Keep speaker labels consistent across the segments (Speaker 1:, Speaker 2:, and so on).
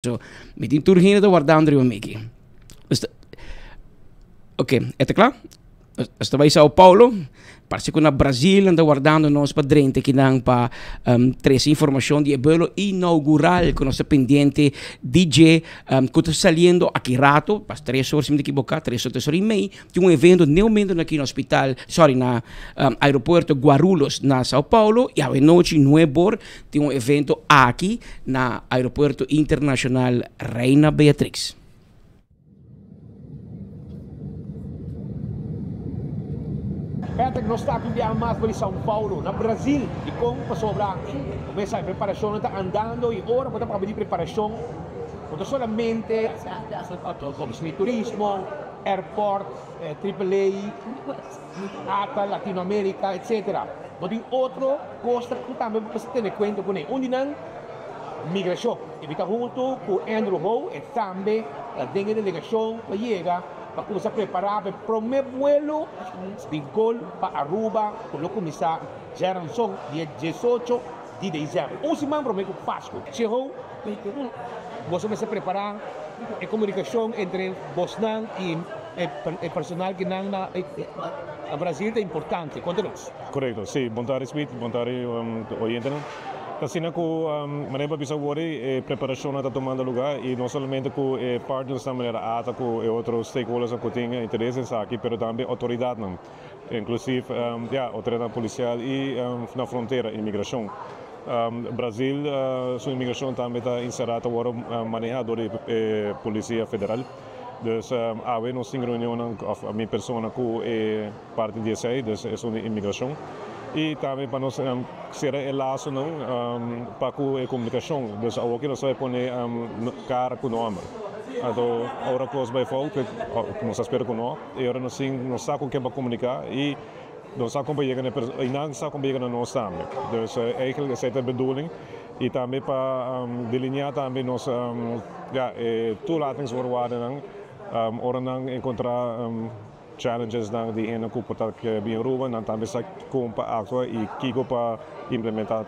Speaker 1: So, mi tin tur hende ta wardando riba mi aki. Nos ta, ok, e ta kla? Nos ta bai Sao Paulo, parse ku na Brazil nan ta wardando nos pa drenta kinan pa um, trese informashon di e buelo inaugural ku nos ta pendiente di dje, um, ku ta saliendo aki rato, pas tres or si mi ta ekiboká, tres or, tres or i mei, Tin un evento neumento na aki na hospital, sorry, na aeropuerto Guarulhos na Sao Paulo y awe nochi nuebor tin un evento aki na aeropuerto internacional Reina Beatrix.
Speaker 2: Patrick, nos ta aki un biaha mas for di Sao Paulo, na Brazil. Dikon? Pasobra mesa e preparashonnan ta andando i ora bo ta papia di preparashon no ta solamente Komishon di Turismo, Airport, Triple A, ata Latinoamerica, etc. Bo tin otro cosnan cu tambe bo mester tene cuenta cune. Un di nan, migracion. Y mi ta hunto cu Andrew Ho, e tambe ta den e delegacion pa yega pa cuminsa prepara pa e prome vuelo di Gol pa Aruba cu lo cuminsa djaranson dia diesocho di december, un siman prome cu Pascu. Che Ho, Boso mester prepará e komunikashon entre bosnan i e personal ki nan na Brasil ta importante. Konta nos.
Speaker 3: Korekto, si. Bon tardi Smith, bon tardi oyentenan. Ta asina ku manera bo a bisa awor e preparashonnan ta tumando lugá i no solamente ku e partnersnan manera ata ku e otro stakeholdersnan ku tin interes den esaki pero tambe outoridatnan, inklusiv ya outoridatnan polisial i na frontera, imigrashon. Brazil su inmigracion tambe ta encerra ta worde maneha door di e policia federal. Dus awe nos tin reunionnan of mi persona cu e parti di esey, dus esun di inmigracion. Y tambe pa nos cera e lasonan pa cu e comunicacion. Dus awoki nos ta bay pone cara cu nomber. Anto ora cos bay fout, nos ta spera cu no, e ora nos tin nos sa cu ken pa comunica y. Nos sa kon pa yega na e persona i nan sa kon pa yega na nos tambe. Dus eigenlijk esei ta e bedoeling i tambe pa delineá tambe nos ya e toelatingsvoorwaardennan ora nan enkontrá challengesnan di hende ku por ta ke bin Aruba nan tambe sa kon pa aktua i kiko pa implementá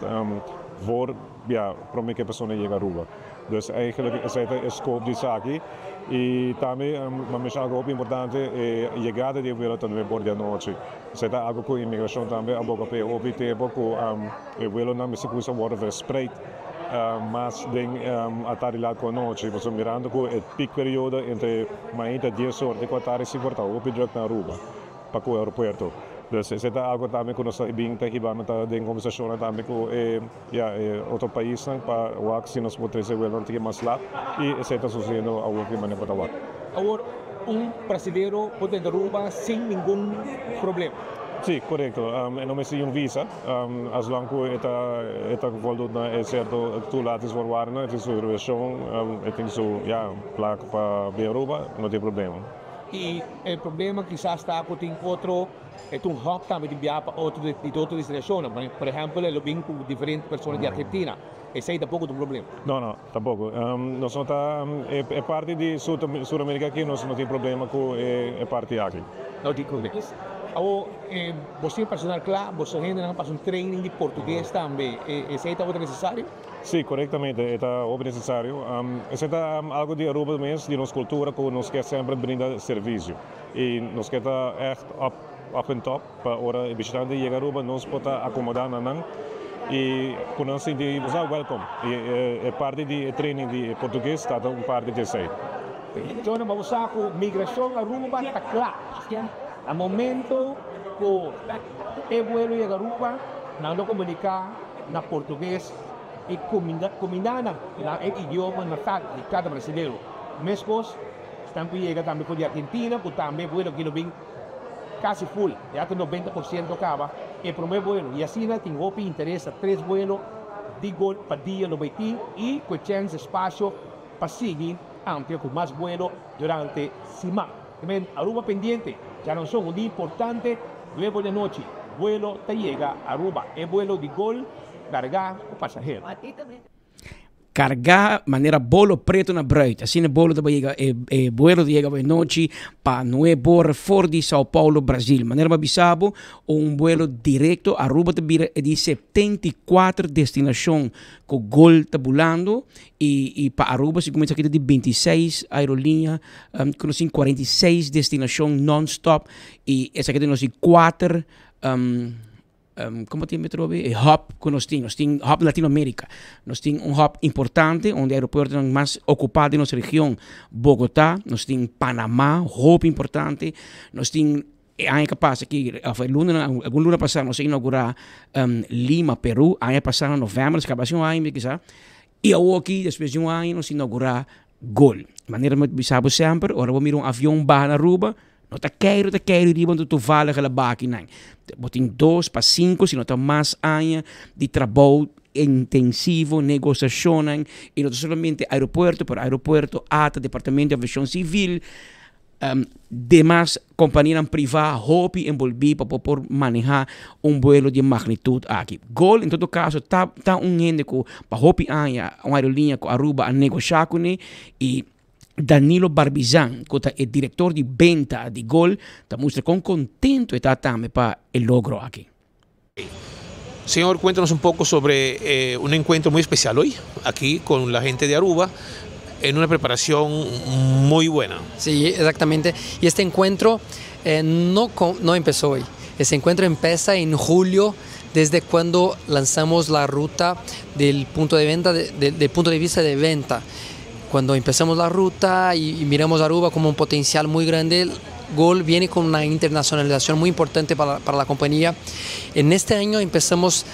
Speaker 3: voor ya prome ku e persona yega Aruba. Dus eigenlijk esei ta e scope di esaki. I tambe mi a menshoná algu hopi importante, e yegada di e vuelo ta nuebe or di anochi. Esei ta algu ku imigrashon tambe a boga p'e hopi tempu ku e vuelonan mester kuminsá wòrdu verspreid mas den atardi lat ku anochi. Pasobra mirando ku e peak periodo entre mainta dies or te ku atardi sinku or ta hopi drùk na Aruba. pa ku e aeropuerto. Dus esei ta algo tambe ku nos ta bin ta hiba no ta den kombersashonnan tambe ku e ya e otro paisnan pa wak si nos por trese vuelonan tiki mas lat i esei ta susediendo awor ki manera ku ta wak.
Speaker 2: Awor un brasilero por drenta Aruba sin ningun problema?
Speaker 3: Si, korekto. E no mester di un visa as long ku e ta e ta voldoet na e sierto toelatingsvoorwaarden, e tin su reservashon, e tin su ya plak pa bin Aruba, no tin problema.
Speaker 2: I e problema kisas ta ku tin otro, e ta un hub tambe di biaha pa otro di otro destinashonnan. Por ehèmpel e lo bin ku diferente persona di Argentina. Esei tampoko ta un problema.
Speaker 3: No, no, tampoko. Nos no ta, e parti di Sur Amerika aki nos no tin problema ku e parti aki.
Speaker 2: No tin problema. Awor, bo tin personal kla, boso hendenan pasa un training di portugues tambe. Esei tabata nesesario?
Speaker 3: Sí, korektamente, e ta hopi nesesario. Esei ta algu di Aruba mes, di nos kultura ku nos ke semper brinda servisio. I nos ke ta ègt up up en top pa ora e bishitante yega Aruba nos por ta akomodá na nan i ku nan sinti bo sa wèlkom. I e parti di e training di e portuges ta ta un parti di esei.
Speaker 2: John, bo sa ku migrashon Aruba ta kla. Na momento ku e vuelo yega Aruba nan lo komuniká. na portugues i kuminda nan na e idioma natal di kada brasilero. Meskos esnan ku yega tambe for di Argentina ku tambe vuelo aki lo bin kasi full, ya ta 90% kaba e prome vuelo i asina tin hopi interes ta tres vuelo di gol pa dia lo bai tin i ku e chèns espasio pa sigui amplia ku mas vuelo durante siman. Tamen Aruba pendiente, djaranson un dia importante, nuevo di anochi, vuelo ta yega Aruba, e vuelo di gol carga cu pasahero.
Speaker 1: Carga manera bolo preto na bruid. Asina e bolo ta bay yega, e, e vuelo ta yega bay nochi pa 9 or for di Sao Paulo, Brasil. Manera mi a bisa bo, un vuelo directo, Aruba ta bira e di 74 destinacion cu Gol ta bulando y pa Aruba si cuminsa kita di 26 aerolinea, cu nos tin 46 destinacion non-stop y esaki ta nos di 4 como tin metro e hub cu nos tin hub Latinoamérica. Nos tin un hub importante, unda aeropuerto mas ocupa di nos region, Bogotá, nos tin Panamá, hub importante, nos tin aña cu pasa aki, of luna, algun luna pasa, nos a inaugura Lima, Peru, aña pasa na november, caba un aña, kisas. Y aki, despues di un aña, nos a inaugura Gol. Manera mi bisa semper, ora bo mira un avion baha na Aruba, no ta keiro riba un toevallig la baki nan. Bo tin 2 pa 5, si no ta mas aña di trabou intensivo, negociacion, y no solamente aeropuerto, pero aeropuerto, ATA, Departamento di Aviacion Civil, demas compania priva hopi envolvi pa por maneha un vuelo di magnitud aki. Gol, en todo caso, ta un hende cu pa hopi aña, un aerolinea cu Aruba a negocia cune y Danilo Barbizan, cu ta e director di venta di Gol, ta mustra con contento ta tambe pa e logro aki.
Speaker 2: Señor, cuéntanos un poco sobre un encuentro muy especial hoy, aquí con la gente de Aruba, en una preparación muy buena.
Speaker 4: Sí, exactamente. Y este encuentro no, no empezó hoy. Este encuentro empieza en julio, desde cuando lanzamos la ruta del punto de venta, del punto de vista de venta. Cuando empezamos la ruta y miramos Aruba como un potencial muy grande, Gol viene con una internacionalización muy importante para la compañía. En este año empezamos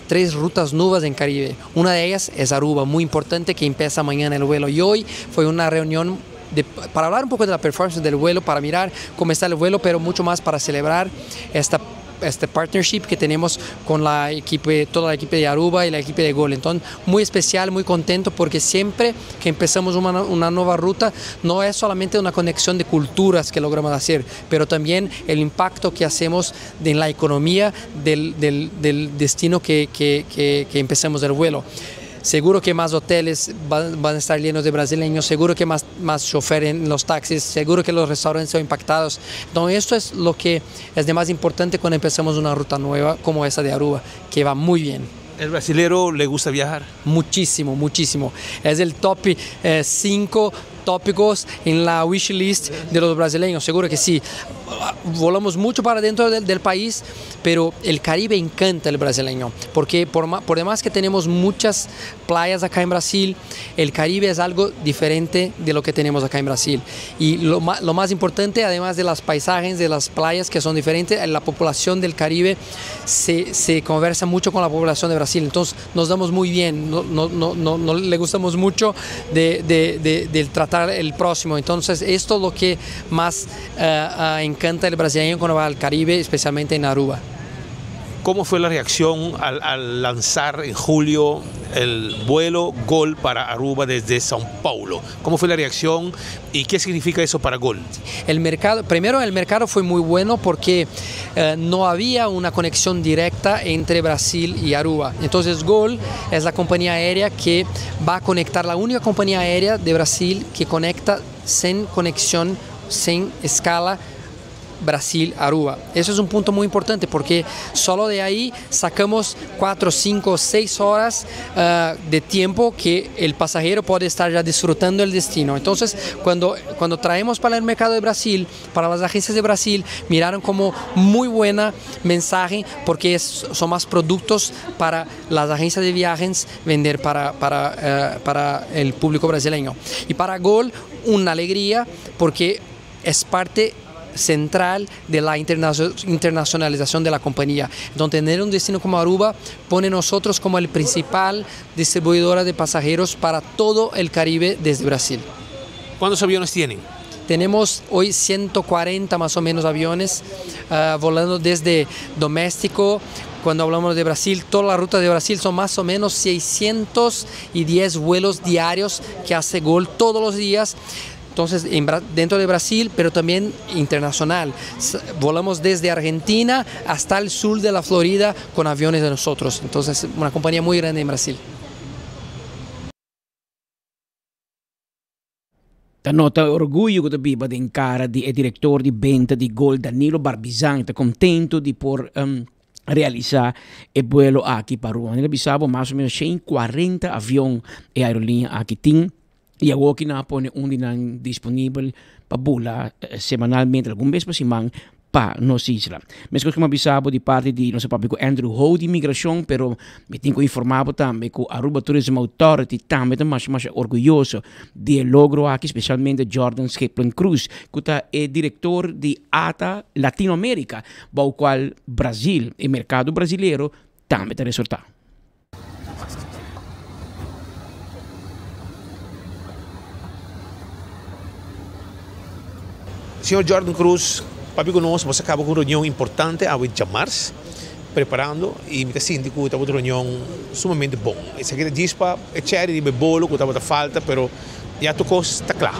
Speaker 4: tres rutas nuevas en Caribe. Una de ellas es Aruba, muy importante, que empieza mañana el vuelo. Y hoy fue una reunión para hablar un poco de la performance del vuelo, para mirar cómo está el vuelo, pero mucho más para celebrar este partnership que tenemos con la equipe, toda la equipe de Aruba y la equipe de Gol. Entonces, muy especial, muy contento porque siempre que empezamos una nueva ruta, no es solamente una conexión de culturas que logramos hacer, pero también el impacto que hacemos en la economía del destino que empezamos el vuelo. Seguro que más hoteles van a estar llenos de brasileños, seguro que más choferes en los taxis, seguro que los restaurantes son impactados. Entonces, esto es lo que es de más importante cuando empezamos una ruta nueva como esa de Aruba, que va muy bien.
Speaker 2: ¿El brasilero le gusta viajar?
Speaker 4: Muchísimo, muchísimo. Es el top 5 tópicos en la wish list de los brasileños, seguro que sí. Volamos mucho para dentro del país, pero el Caribe encanta al brasileño, porque por demás que tenemos muchas playas acá en Brasil, el Caribe es algo diferente de lo que tenemos acá en Brasil. Y lo más importante, además de las paisajes, de las playas que son diferentes, la población del Caribe se conversa mucho con la población de Brasil, entonces nos damos muy bien, no, no, no, no, no le gustamos mucho de tratar el próximo. Entonces, esto es lo que más encanta el brasileño cuando va al Caribe, especialmente en Aruba.
Speaker 2: ¿Cómo fue la reacción al lanzar en julio el vuelo Gol para Aruba desde São Paulo? ¿Cómo fue la reacción y qué significa eso para Gol?
Speaker 4: El mercado, primero, el mercado fue muy bueno porque no había una conexión directa entre Brasil y Aruba. Entonces, Gol es la compañía aérea que va a conectar, la única compañía aérea de Brasil que conecta sin conexión, sin escala Brasil-Aruba. Eso es un punto muy importante porque solo de ahí sacamos 4, 5, 6 horas de tiempo que el pasajero puede estar ya disfrutando el destino. Entonces, cuando traemos para el mercado de Brasil, para las agencias de Brasil, miraron como muy buena mensaje porque son más productos para las agencias de viajes vender para el público brasileño. Y para Gol, una alegría porque es parte central de la internacionalización de la compañía. Entonces, tener un destino como Aruba pone a nosotros como el principal distribuidora de pasajeros para todo el Caribe desde Brasil.
Speaker 2: ¿Cuántos aviones tienen?
Speaker 4: Tenemos hoy 140 más o menos aviones volando desde doméstico. Cuando hablamos de Brasil, toda la ruta de Brasil son más o menos 610 vuelos diarios que hace Gol todos los días. Entonces, dentro de Brasil, pero también internacional. Volamos desde Argentina hasta el sur de la Florida con aviones de nosotros. Entonces, una compañía muy grande en Brasil.
Speaker 1: Ta nota e orguyo ku ta biba den kara di e direktor di benta di Gol Danilo Barbizan ta kontento di por realisá e buelo aki pa Aruba. Manera bisa bo mas o menos 140 avion e aerolínea aki tin i awoki nan a pone un di nan disponibel pa bula semanalmente algun bes pa siman pa nos isla. Meskos ku mi a bisa bo di parti di nos a papia ku Andrew Ho di Migrashon, pero mi tin ku informá bo tambe ku Aruba Tourism Authority tambe ta masha masha orguyoso di e logro aki, spesialmente Jordan Scheplen Cruz, ku ta e direktor di ata Latinoamérika, bou kual Brazil, e merkado brazilero, tambe ta resortá.
Speaker 2: Señor Jordan Cruz, papia cu nos, boso a caba cu un reunion importante awe djamars, preparando y mi ta sinti cu tabata un reunion sumamente bon. Esaki ta djis pa e cherry riba e bolo cu tabata falta, pero ya tur cos ta cla.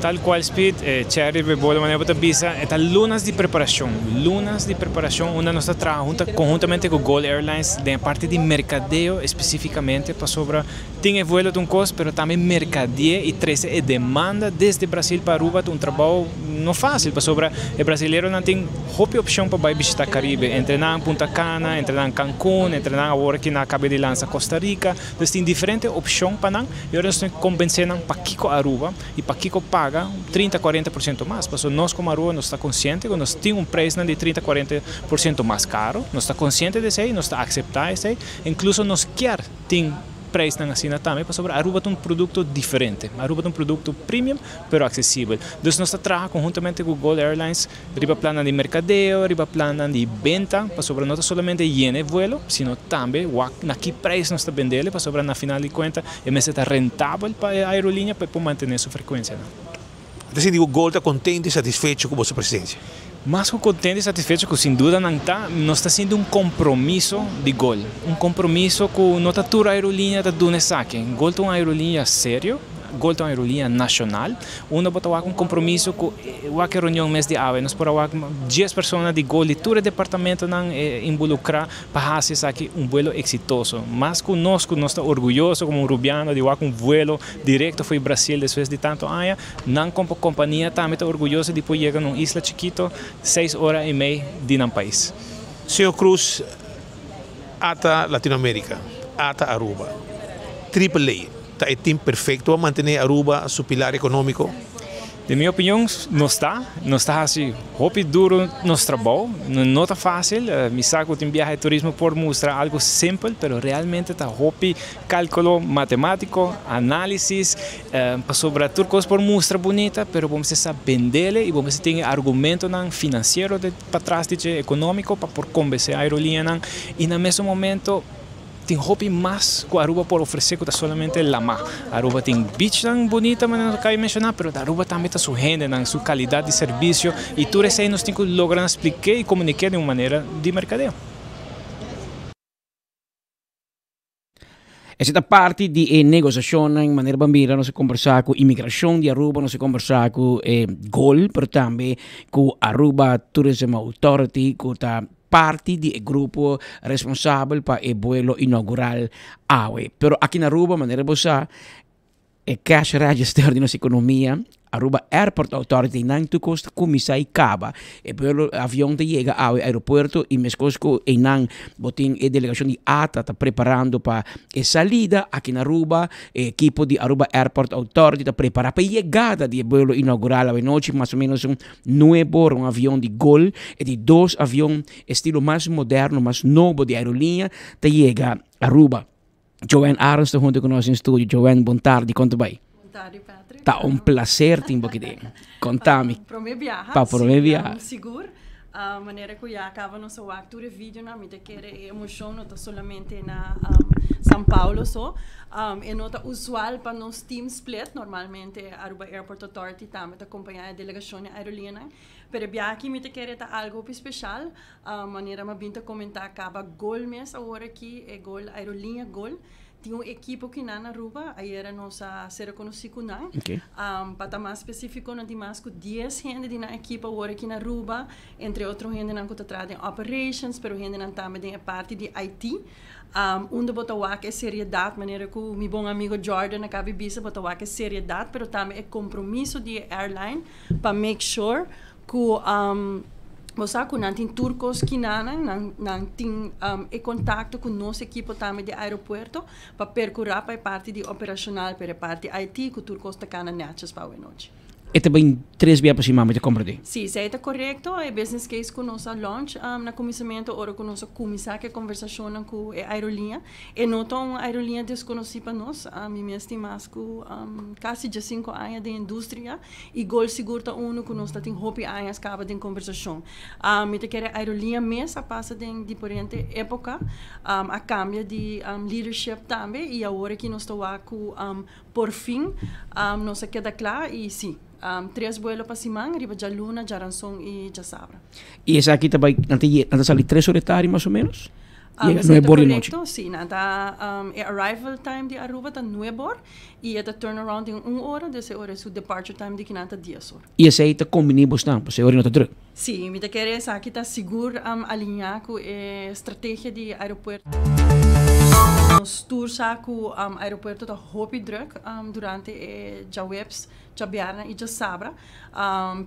Speaker 5: Tal cual Speed, e cherry riba e bolo manera bo ta bisa, e ta lunas di preparacion, lunas di preparacion unda nos ta traha hunta conhuntamente cu Gol Airlines den e parti di mercadeo especificamente pasobra tin e vuelo ta un cos pero tambe mercadie y trece e demanda desde Brasil pa Aruba ta un trabao no facil pasobra e brasileronan tin hopi opcion pa bay bishita Caribe, entre nan Punta Cana, entre nan Cancun, entre nan awor ki nan a caba di lansa Costa Rica. Dus tin diferente opcion pa nan y ora nos tin convence nan pakico Aruba y pakico paga 30, 40% mas. Pasobra nos como Aruba nos ta consciente cu nos tin un prijsnan di 30, 40% mas caro. Nos ta consciente di esey, nos ta acepta esey, incluso nos kier tin prijsnan asina tambe pasobra Aruba ta un producto diferente. Aruba ta un producto premium pero accesibel. Dus nos ta traha conhuntamente cu Gol Airlines Riba plannan di merkadeo, riba plannan di benta, pasobra no ta solamente yena e vuelo, sino tambe wak na ki prijs nos ta bendele, pasobra na final di kuenta e mester ta rentabel pa e aerolínea pa e por mantené su frekuensianan.
Speaker 2: Ta sinti ku Gol ta kontento i satisfecho ku boso presensia?
Speaker 5: Mas ku kontento i satisfecho ku sin duda nan ta, nos ta sinti un kompromiso di Gol. Un kompromiso ku no ta tur aerolínea ta duna esaki. Gol ta un aerolínea serio, Gol ta un aerolínea nashonal. Unda bo ta wak un compromiso cu wak e reunion mes di awe. Nos por a wak dies persona di Gol di tur e departamentonan involucra pa haci esaki un vuelo exitoso. Mas cu nos cu nos ta orguyoso como un Rubiano di wak un vuelo directo fo'i Brasil despues di tanto aña, nan como compania tambe ta orguyoso di por yega na un isla chikito seis ora y mei di nan pais.
Speaker 2: Señor Cruz, ata Latinoamerica, ata Aruba, Triple A. Ta e team perfecto pa mantene Aruba su pilar economico?
Speaker 5: Den mi opinion nos ta. Nos ta haci hopi duro nos trabou. No ta facil. Mi sa cu tin biaha e turismo por mustra algo simpel, pero realmente ta hopi calculo matematico, analisis, pasobra tur cos por mustra bunita, pero bo mester sa bendele y bo mester tin e argumentonan financiero patras di dje, economico, pa por convence aerolineanan y na mesun momento, Tin hopi mas ku Aruba por ofresé ku ta solamente lamá. Aruba tin beachnan bunita manera nos a kaba di menshoná, pero Aruba tambe ta su hendenan, su kalidat di servisio i tur esei nos tin ku logra na splik'é i komuniké den un manera di merkadeo.
Speaker 1: Esei ta parti di e negosiashonnan, manera bo a mira nos a kombersá ku imigrashon di Aruba, nos a kombersá ku e Gol, pero tambe ku Aruba Tourism Authority ku ta parti di e grupo responsabel pa e buelo inaugural awe. Pero aki na Aruba, manera bo sa, e cash register di nos economia, Aruba Airport Authority, nan tur cos ta cuminsa y caba. E buelo, avion ta yega awe aeropuerto y mescos cu eynan bo tin e delegacion di ATA ta preparando pa e salida aki na Aruba. E ekipo di Aruba Airport Authority ta prepara pa e yegada di e buelo inaugural awe nochi, mas o menos un Nuebe ora un avion di Gol, e di dos avion estilo mas moderno, mas nobo di aeroliña ta yega Aruba. Joanne Arends ta hunto ku nos den studio. Joanne, bon tardi, kon ta bai?
Speaker 6: Bon tardi, Patrick.
Speaker 1: Ta un placer tin bo aki den. Kontami.
Speaker 6: Pa prome biaha.
Speaker 1: Pa prome biaha.
Speaker 6: Sigur. Manera ku ya kaba nos a wak tur e videonan, mi ta kere e emoshon no ta solamente na San Paulo so. E no ta usual pa nos team split, normalmente Aruba Airport Authority tambe ta kompañá e delegashon di aerolineanan. Pero e biaha aki mi ta kere ta algu hopi speshal. Manera mi a bin ta komentá kaba Gol mes awor aki, e Gol, aerolinea Gol. Tin un ekipo aki na Aruba, ayera nos a ser konosí ku nan. Pa ta mas spesífiko, nan tin mas ku 10 hende den e ekipo awor aki na Aruba, entre otro hendenan ku ta traha den operations, pero hendenan tambe den parti di IT. Unda bo ta wak e seriedat, manera ku mi bon amigu Jordan a kaba di bisa, bo ta wak e seriedat, pero tambe e kompromiso di airline pa make sure ku bo sa ku nan tin tur kos kinan, nan tin e kontakto ku nos ekipo tambe di aeropuerto pa perkurá pa e parti di operashonal, pa e parti IT, ku tur kos ta kana netjes pa anochi.
Speaker 1: E tambe tres biaha pa siman ta komprondé.
Speaker 6: Si, esei ta korekto. E business case ku nos a launch na kuminsamentu, ora ku nos a kuminsá ku e kombersashon ku e aerolínea. E no ta un aerolínea deskonosí pa nos. Ami mes tin mas ku kasi 5 aña den industria i Gol sigur ta uno ku nos tin hopi aña kaba den kombersashon. Mi ta kere aerolínea mes a pasa den diferente époka, a kambia di leadership tambe i awor ku nos ta ku por fin nos a keda kla i si, tres vuelo pa siman, riba djaluna, djaranson i djasabra.
Speaker 1: I esaki tambe, nan ta sali 3 or di tardi mas o ménos? 9 or di nochi.
Speaker 6: Si, nan ta e arrival time di Aruba ta 9 or i e turnaround den 1 ora, dus ora su departure time di akinan ta 10 or.
Speaker 1: I esei ta kombiní bosnan, pasobra ora no ta druk.
Speaker 6: Si, mi ta kere esaki ta sigur alineá ku e strategia di aeropuerto. Nos tur sa ku aeropuerto ta hopi druk durante e djaweps, djabièrnè i djasabra.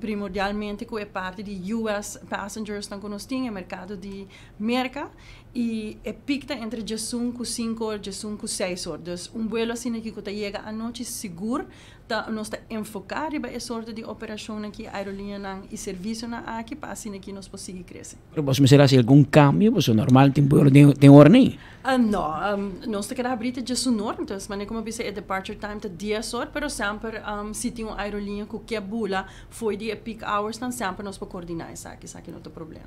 Speaker 6: Primordialmente ku e parti di US passengers nan ku nos tin, e merkado di Merka, i e peak ta entre 11 ku 5 or, 11 ku 6 or. Dus un vuelo asina ku ta yega anochi sigur, ta, nos ta enfoká riba e sorto di operashon aki, aerolínea nan i servisio nan aki, pa asina ku nos por sigui krese.
Speaker 1: Pero bo mester hasi algun kambio, bo normal tin vuelo den ora nei?
Speaker 6: No, nos ta keda habrí te 11 or, anto, manera ku bisa, e departure time ta 10 or, pero semper si tin un aerolínea ku ke bula for di peak hours, dan semper nos por koordiná esaki no ta problema.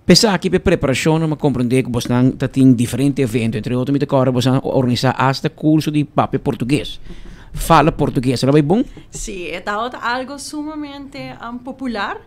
Speaker 1: Pensa aki pa preparashon, m'a komprondé ku boso tin diferente evento, entre otro, mi ta kòrda boso a organisá hasta kurso di papia portugues. Fala portugues, el a bai bon?
Speaker 6: Si, ta algu sumamente popular.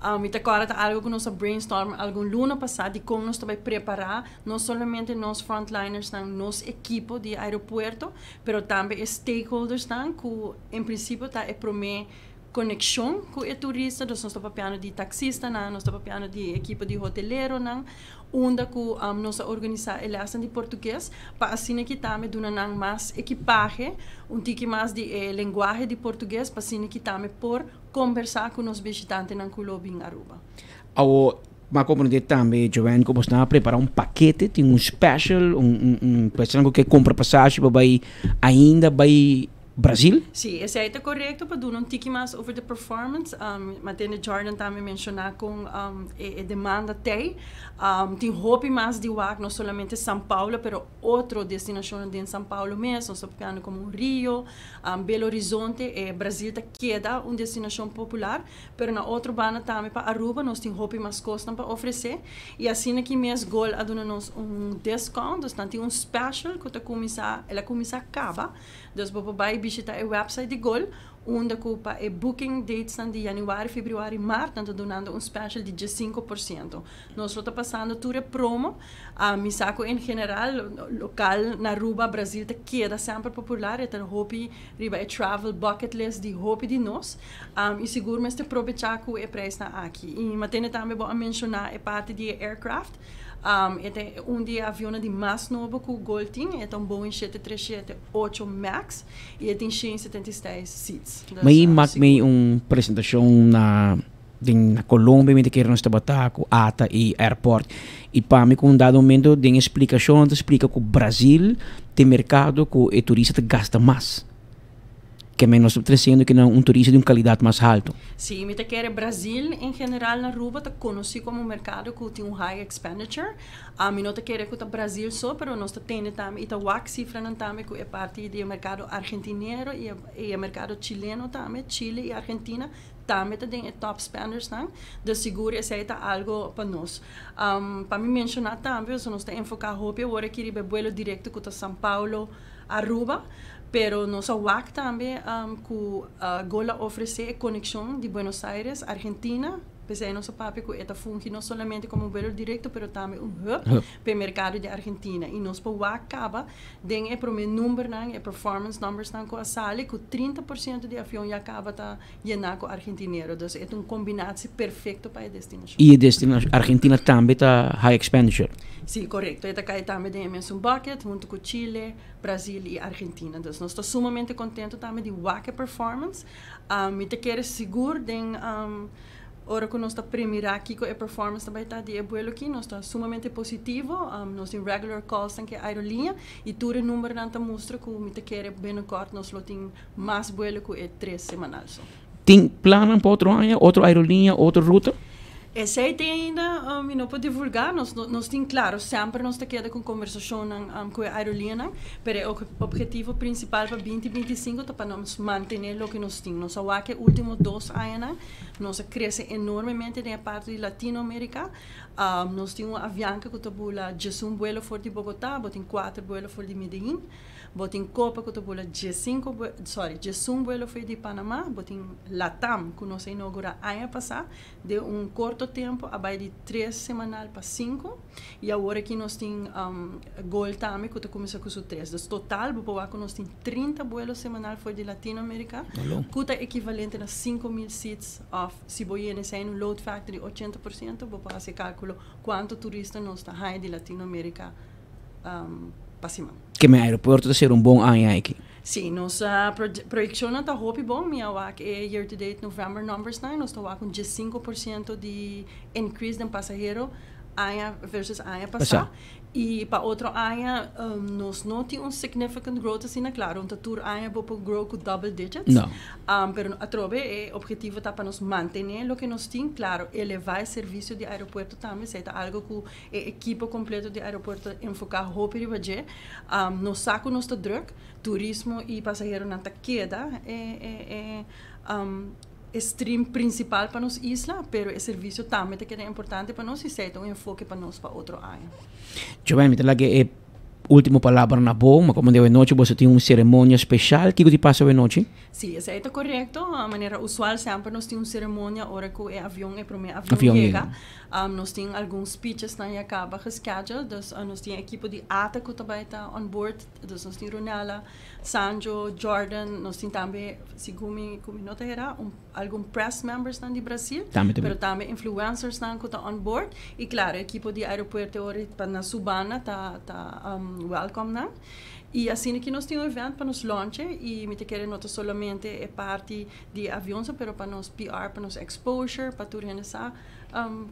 Speaker 6: I ta awor algu ku nos a brainstorm algun luna pasá di kon nos tambe prepará no solamente nos frontliners, nan, nos ekipo di aeropuerto, pero tambe stakeholders nan, ku en prinsipio ta e promé konekshon ku e turista, dus nos ta papiando di taksista nan, nos ta papiando di ekipo di hotelero nan, unda ku nos a organisá e les di portugues, pa asina ku tambe duna nan mas ekipahe, un tiki mas di lenguahe di portugues, pa asina ku tambe por kombersá ku nos bishitantenan ku lo bin Aruba.
Speaker 1: Awo, m'a komprondé tambe, Joanne, ku boso a prepará un pakete, tin un special, un persona ku ke kumpra pasashi pa bai ainda bai Brasil?
Speaker 6: Si, esei ta korekto, pa duna un tiki mas over the performance. M'a tende Jordan tambe menshoná ku e demanda tei. Tin hopi mas di wak, no solamente São Paulo, pero otro destinashon den São Paulo mes, nos ta papiando komo Rio, Belo Horizonte, Brasil ta keda un destinashon popular, pero na otro banda tambe pa Aruba nos tin hopi mas kos pa ofresé. I asina aki mes Gol a duna nos un discount, dus tin un special ku ta kuminsá, el a kuminsá kaba. Dus bo por bai bishitá e website di Gol, unda ku pa e booking dates di yanüari, febrüari, mart, nan ta dunando un special di 5%. Nos ta pasando tur e promo, mi sa ku en general, lokal na Aruba, Brasil ta keda semper popular, e ta hopi riba e travel bucket list di hopi di nos, i sigur mester aprovechá ku e preis nan aki. I m'a tende tambe bo a menshoná e parti di aircraft, e ta un di avion di mas nobo ku Gol tin, e ta un Boeing 737-8 MAX i tin 176 seats.
Speaker 1: Dus, M'a mak mi un presentashon na Colombia, mi ke nos tabata ku ATA i airport. I pa mi ku un dado momento den eksplikashon ta splika ku Brasil tin merkado ku e turista ta gasta mas. Ke men nos ta tresiendo ku un turista di un kalidat mas haltu.
Speaker 6: Si, mi ta kere Brasil en general na Aruba ta konosí komo un merkado ku tin un high expenditure. Mi no ta kere ku ta Brasil so, pero nos ta tende tambe i ta wak sifranan tambe ku e parti di merkado argentinero i e merkado chileno tambe, Chile i Argentina tambe ta den e top spenders nan. Dus sigur esei ta algu pa nos. Pa mi menshoná tambe, so nos ta enfoká hopi awor aki riba vuelo direkto ku ta São Paulo, Aruba, pero nos a wak tambe ku Gol a ofresé konekshon di Buenos Aires, Argentina. P'esey nos a papia cu e ta fungi no solamente como un vuelo directo, pero tambe un hub pa e mercado di Argentina. Y nos por wak caba den e prome numbernan, e performance numbersnan cu a sali, cu 30% di avion ya caba ta yena cu argentinero. Dus e ta un combinatie perfecto pa e destinacion.
Speaker 1: Y e destinacion Argentina tambe ta high expenditure?
Speaker 6: Si, corecto. E ta cay tambe den e mesun bucket, hunto cu Chile, Brasil y Argentina. Dus nos ta sumamente contento tambe di wak e performance. Mi ta kere sigur den ora cu nos ta premira kico e performance ta bay ta di e vuelo aki, nos ta sumamente positivo. Nos tin regular calls cu e aerolinea y tur e numbernan ta mustra cu mi ta kere binnenkort nos lo tin mas vuelo cu e tres semanal so.
Speaker 1: Tin plan pa otro aña, otro aerolinea, otro ruta?
Speaker 6: Esey tin ainda, mi no por divulga. Nos tin, claro, semper nos ta keda cu conversacion cu e aerolinea, pero e obhetivo principal pa 2025 ta pa nos mantene loke nos tin. Nos a wak e ultimo 2 aña, nos a crece enormemente den parti di Latinoamerica. Nos tin un Avianca cu ta bula 11 vuelo for di Bogota, bo tin 4 vuelo for di Medellín, bo tin Copa cu ta bula 15, sorry, 11 vuelo for di Panama, bo tin Latam cu nos a inaugura aña pasa, den un corto tempo a bay di 3 semanal pa 5 y awor aki nos tin Gol tambe cu ta cuminsa cu su 3. Dus total, bo por nos tin 30 vuelo semanal for di Latinoamerica, cu ta equivalente na 5 mil seats of si bo yena un load factor di 80%, bo por haci calculo cuanto turista nos ta di Latinoamerica pa siman.
Speaker 1: Kiermen aeropuerto ta ser un bon aña aki.
Speaker 6: Si, nos proyeccion ta hopi bon, mi a wak e year to date November numbers nan, nos ta cu 5% di increase den pasahero aña versus aña pasa. Y pa otro aña nos no tin un significant growth asina, claro, anto tur aña bo por grow cu double digits.
Speaker 1: No.
Speaker 6: Pero atrobe e obhetivo ta pa nos mantene loke nos tin, claro, eleva e servicio di aeropuerto tambe, esey ta algo cu e ekipo completo di aeropuerto enfoca hopi riba dje. Nos sa cu nos ta druk, turismo y pasaheronan ta keda e stream principal pa nos isla, pero e servicio tambe ta keda importante pa nos y esey ta un enfoke pa nos pa otro aña.
Speaker 1: Giovanni, mi ta e ultimo palabra na bo, ma como anochi bo tin un ceremonia special, kico ta pasa anochi?
Speaker 6: Si, esey ta corecto. Di manera usual, semper nos tin un ceremonia ora cu e avion, e prome avion yega. Nos tin algun speeches nan ya caba gescheduled, dus nos tin ekipo di ATA cu tambe ta on board, dus nos tin Ronella, Sanjo, Jordan, nos tin tambe, segun mi, cu mi no ta era, algun press members nan di Brasil,
Speaker 1: Tambe.
Speaker 6: Pero tambe influencers nan cu ta on board, y claro, ekipo di aeropuerto ora pa na su banda ta welcome nan. Y asina cu nos tin un evento pa nos launch y mi ta kere no solamente e parti di avion, pero pa nos PR, pa nos exposure, pa tur hende sa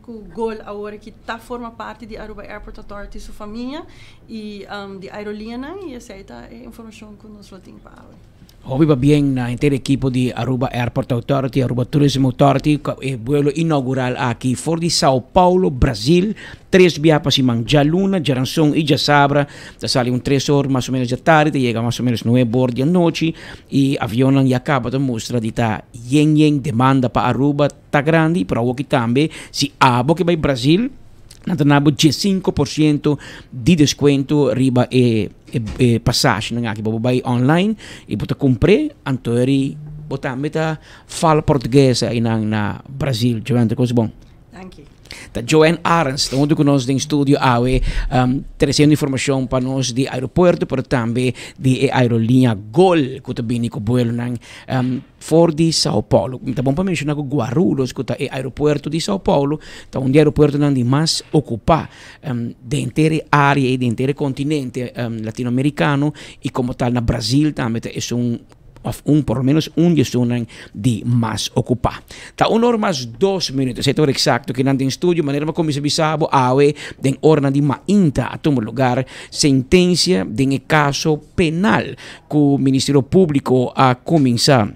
Speaker 6: cu Gol awor cu ta forma parti di Aruba Airport Authority su famia y di aerolinea, y esey ta e informacion cu nos tin pa awe.
Speaker 1: Hopi pabien na henter ekipo di Aruba Airport Authority, Aruba Tourism Authority, e vuelo inaugural aki for di Sao Paulo, Brasil, tres biaha pa siman, dialuna, diaranson y diasabra, ta sali un 3 or mas o menos di atardi, ta yega mas o menos 9 or di anochi, y avion ya caba di mustra di ta yen yen, demanda pa Aruba ta grandi, pero aki tambe, si abo kier bay Brasil, nan ta duna bo 5% di descuento riba e pasashi nan aki. Bo bay online y bo ta cumpra, anto eri bo tambe ta fala portugues ey na Brasil. Joanne, cos bon.
Speaker 6: Thank you.
Speaker 1: Ta Joanne Arends, ta hunto cu nos den studio awe, treciendo informacion pa nos di aeropuerto, pero tambe di aerolinea Gol, cu ta bini cu vuelo nan for di Sao Paulo. Ta bon pa menciona cu Guarulhos, cu ta e aeropuerto di Sao Paulo, ta un di aeropuertonan di mas ocupa di henter area y di henter continente latinoamericano y como tal na Brasil tambe e un of un por lo menos un di di mas ocupa. Ta 1 or mas 2 minuut, esey ta exacto cu nan den studio, manera mi a cuminsa bisa bo awe, den ora di mainta a tuma lugar sentencia den caso penal cu Ministerio Publico a cuminsa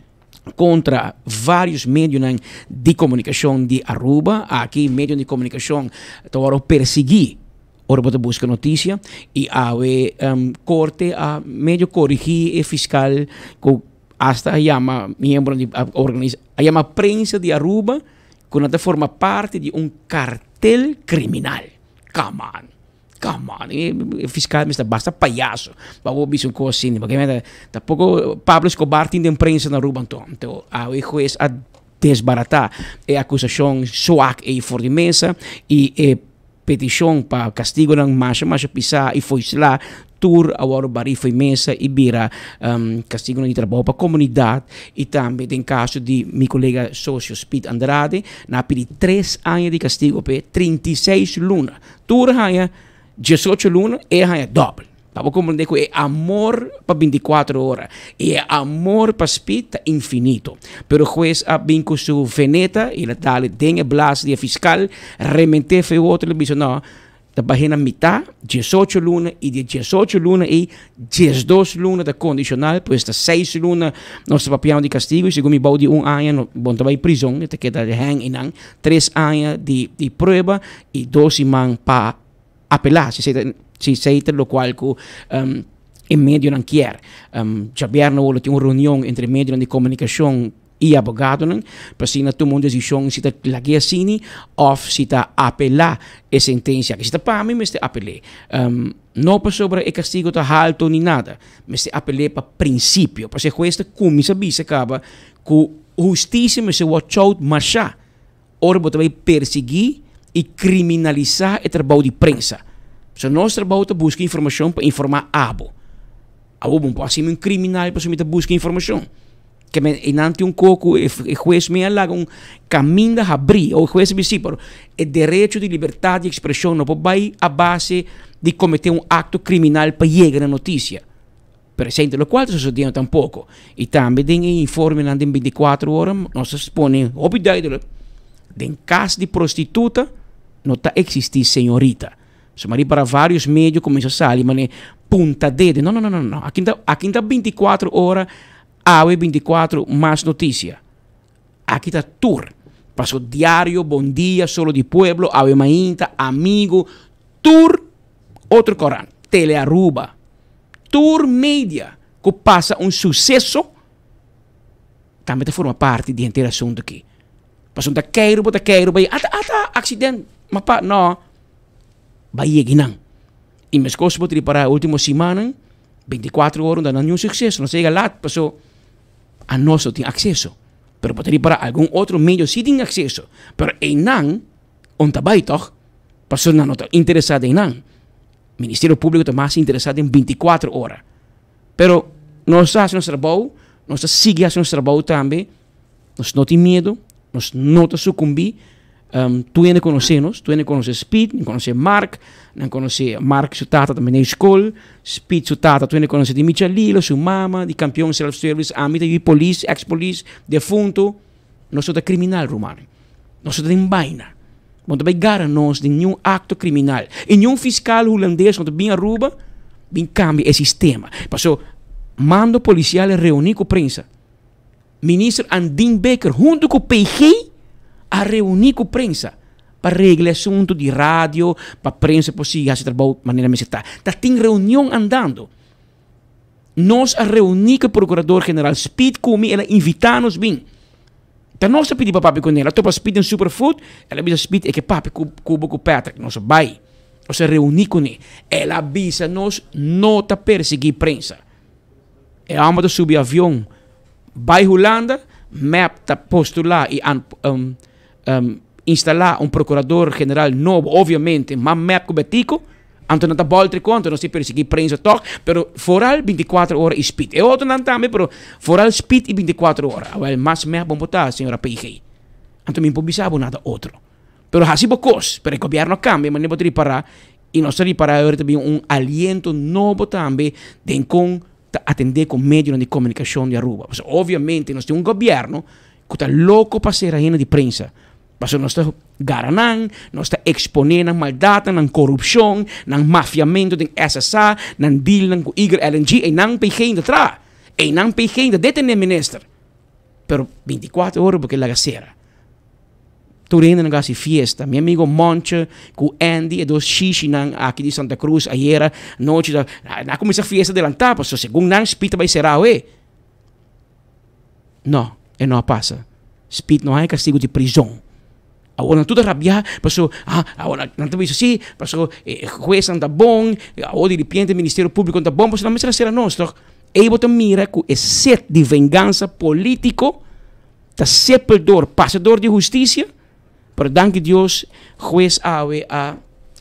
Speaker 1: contra varios medio di comunicacion di Aruba. Aki medio di comunicacion ta persigui ora bo busca noticia y awe corte a medio corigi e fiscal cu hasta a yama miembro di organisa, a yama prensa di Aruba cu ta forma parti di un cartel criminal. Come on. Come on, e fiscal ta basta payaso. Pa bisa un cos asina, pasobra tampoco Pablo Escobar tin di prensa na Aruba anto. Anto, e hues a desbaratá e akusashon swak ei for di mesa i e petishon pa kastigonan masha masha pisá i foislá tur a wòrdu barí fo'i mesa i bira kastigonan di trabou pa komunidat i tambe den kaso di mi kolega sosio Speed Andrade nan a pidi tres aña di kastigo p'e 36 luna tur a haña 18 luna e a haña dòbel. Pa bo komprendé ku e amor pa 24 ora i e amor pa Speed ta infinito. Pero hues a bin ku su veneta i el a dal den e blas di e fiskal, rement'é fe otro, el a bisa no, ta bah'é na mitá, 18 luna, i di e 18 luna ei, 12 luna ta kondishonal, pues ta seis luna nos ta papiando di kastigu, i segun mi bou di un aña no bo no ta bai prizon, e ta keda hang einan, tres aña di di prueba i dos siman pa apelá si esei ta si esei ta lokual ku e medionan kier. Djabièrnè awor lo tin un reunion entre medionan di komunikashon i abogadonan pa asina tuma un desishon si ta lag'é asini òf si ta apelá e sentensia aki. Si ta pa mi mester apel'é. No pasobra e kastigo ta haltu ni nada. Mester apel'é pa prinsipio. Pasobra e hues ta kuminsá bisa kaba ku hustisia mester watch out mashá. Ora bo ta bai persiguí i kriminalisá e trabou di prensa. So nos trabou ta buska informashon pa informá abo. Abo bo no por hasi mi un kriminal pasobra mi ta buska informashon. Ke men e nan tin un ko ku e hues mi a laga un kaminda habrí. O e hues a bisa si, pero e derecho di libertat di ekspreshon no por bai a base di kometé un akto kriminal pa yega na notisia. Presente, locual ta sucediendo tampoco. Y tambe den e informenan den 24 ora nos a pone hopi duidelijk, den cas di prostituta no ta existi señorita. So mari para varios medio cuminsa sali mane punta dedo. No, no, no, no, no. Aki ta, aki ta 24 ora, awe 24 mas noticia. Aki ta tur. Paso Diario, Bon Dia, Solo di Pueblo, Awe Mainta, Amigo, tur otro corant, Telearuba. Tur media ku pasa un suseso tambe ta forma parti di henter asuntu aki. Pasobra ta keiru bo ta keiru bai ata ata aksident ma pa no bai yega nan. I meskos bo ta ripará e ultimo simannan 24 ora no ta na niun sukseso nos a yega lat paso anos no tin akseso. Pero bo ta ripará algun otro medio si tin akseso pero einan on ta bai tòg pasobra nan no ta interesá den nan. Ministerio Públiko ta mas interesá den 24 ora. Pero nos ta hasi nos trabou, nos ta sigui hasi nos trabou tambe. Nos no tin miedu, nos no ta sukumbí. Um, tur hende konosé nos, tur hende konosé Speed, nan konosé Mark, nan konosé Mark su tata tambe na skol, Speed su tata, tur hende konosé di Michalilo, su mama, di kampion self-service, ami ta yu polis, ex-polis, defuntu. Nos no ta kriminal, ruman. Nos no ta den baina. Bo no ta bai gara nos den niun akto kriminal. I niun fiskal hulandes no ta bin Aruba bin kambia e sistema. Paso mando polisial a reuní ku prensa. Minister Andin Bikker huntu ku PG a reuní ku prensa pa regla e asuntu di radio pa prensa por sigui hasi trabou manera mester ta. Ta tin reunion andando. Nos a reuní ku e prokurador general Speed ku mi, el a invitá nos bin. Ta nos a pidi pa papia kuné. El a topa Speed den Superfood, el a bisa Speed e ke papia ku ku bo ku Patrick. Nos a bai. Nos a reuní kuné. El a bisa nos no ta persiguí prensa. E hòmber ta subi avion bai Hulanda, mep ta postulá i instalá un prokurador general nobo, obviamente, mas mep ku Betico, anto nan ta bòlter kontra, nos tin persiguí prensa tòg, pero foral 24 ora i spit. E otronan tambe, pero foral spit i 24 ora. Awèl, mas mep bon por ta, señora PG. Anto mi no por bisa bo nada otro. Pero hasi bo kos, pero e gobièrnu a kambia, manera bo ta ripará, i nos ta ripará awor ta bin un aliento nobo tambe den kon ta atendé ku medionan di komunikashon di Aruba. Pasobra obviamente nos tin un gobièrnu ku ta loko pa sera hende di prensa. Pasobra nos ta gara nan, nos ta eksponé nan maldatnan, nan korupshon, nan mafiamentu den SSA, nan dealnan ku Igor LNG, einan PG ta traha, einan PG ta detené minister. Pero 24 ora bo ke laga sera. Tur hende nan hasi fiesta. Mi amigo Monche ku Andy, e dos shishinan aki di Santa Cruz ayera nochi ta nan a kuminsá fiesta delantá pasobra segun nan Speed ta bai será awe. No, e no a pasa. Speed no haña kastigu di prizon. Awor nan tur ta rabiá pasobra ah awor nan ta bisa si pasobra e huesnan ta bon, awor diripiente Ministerio Públiko ta bon pasobra nan mester a sera nos tòg. Ei bo ta mira ku e set di vengansa polítiko. Ta sepel door, pasa door di husticia, pero danki Dios, hues awe a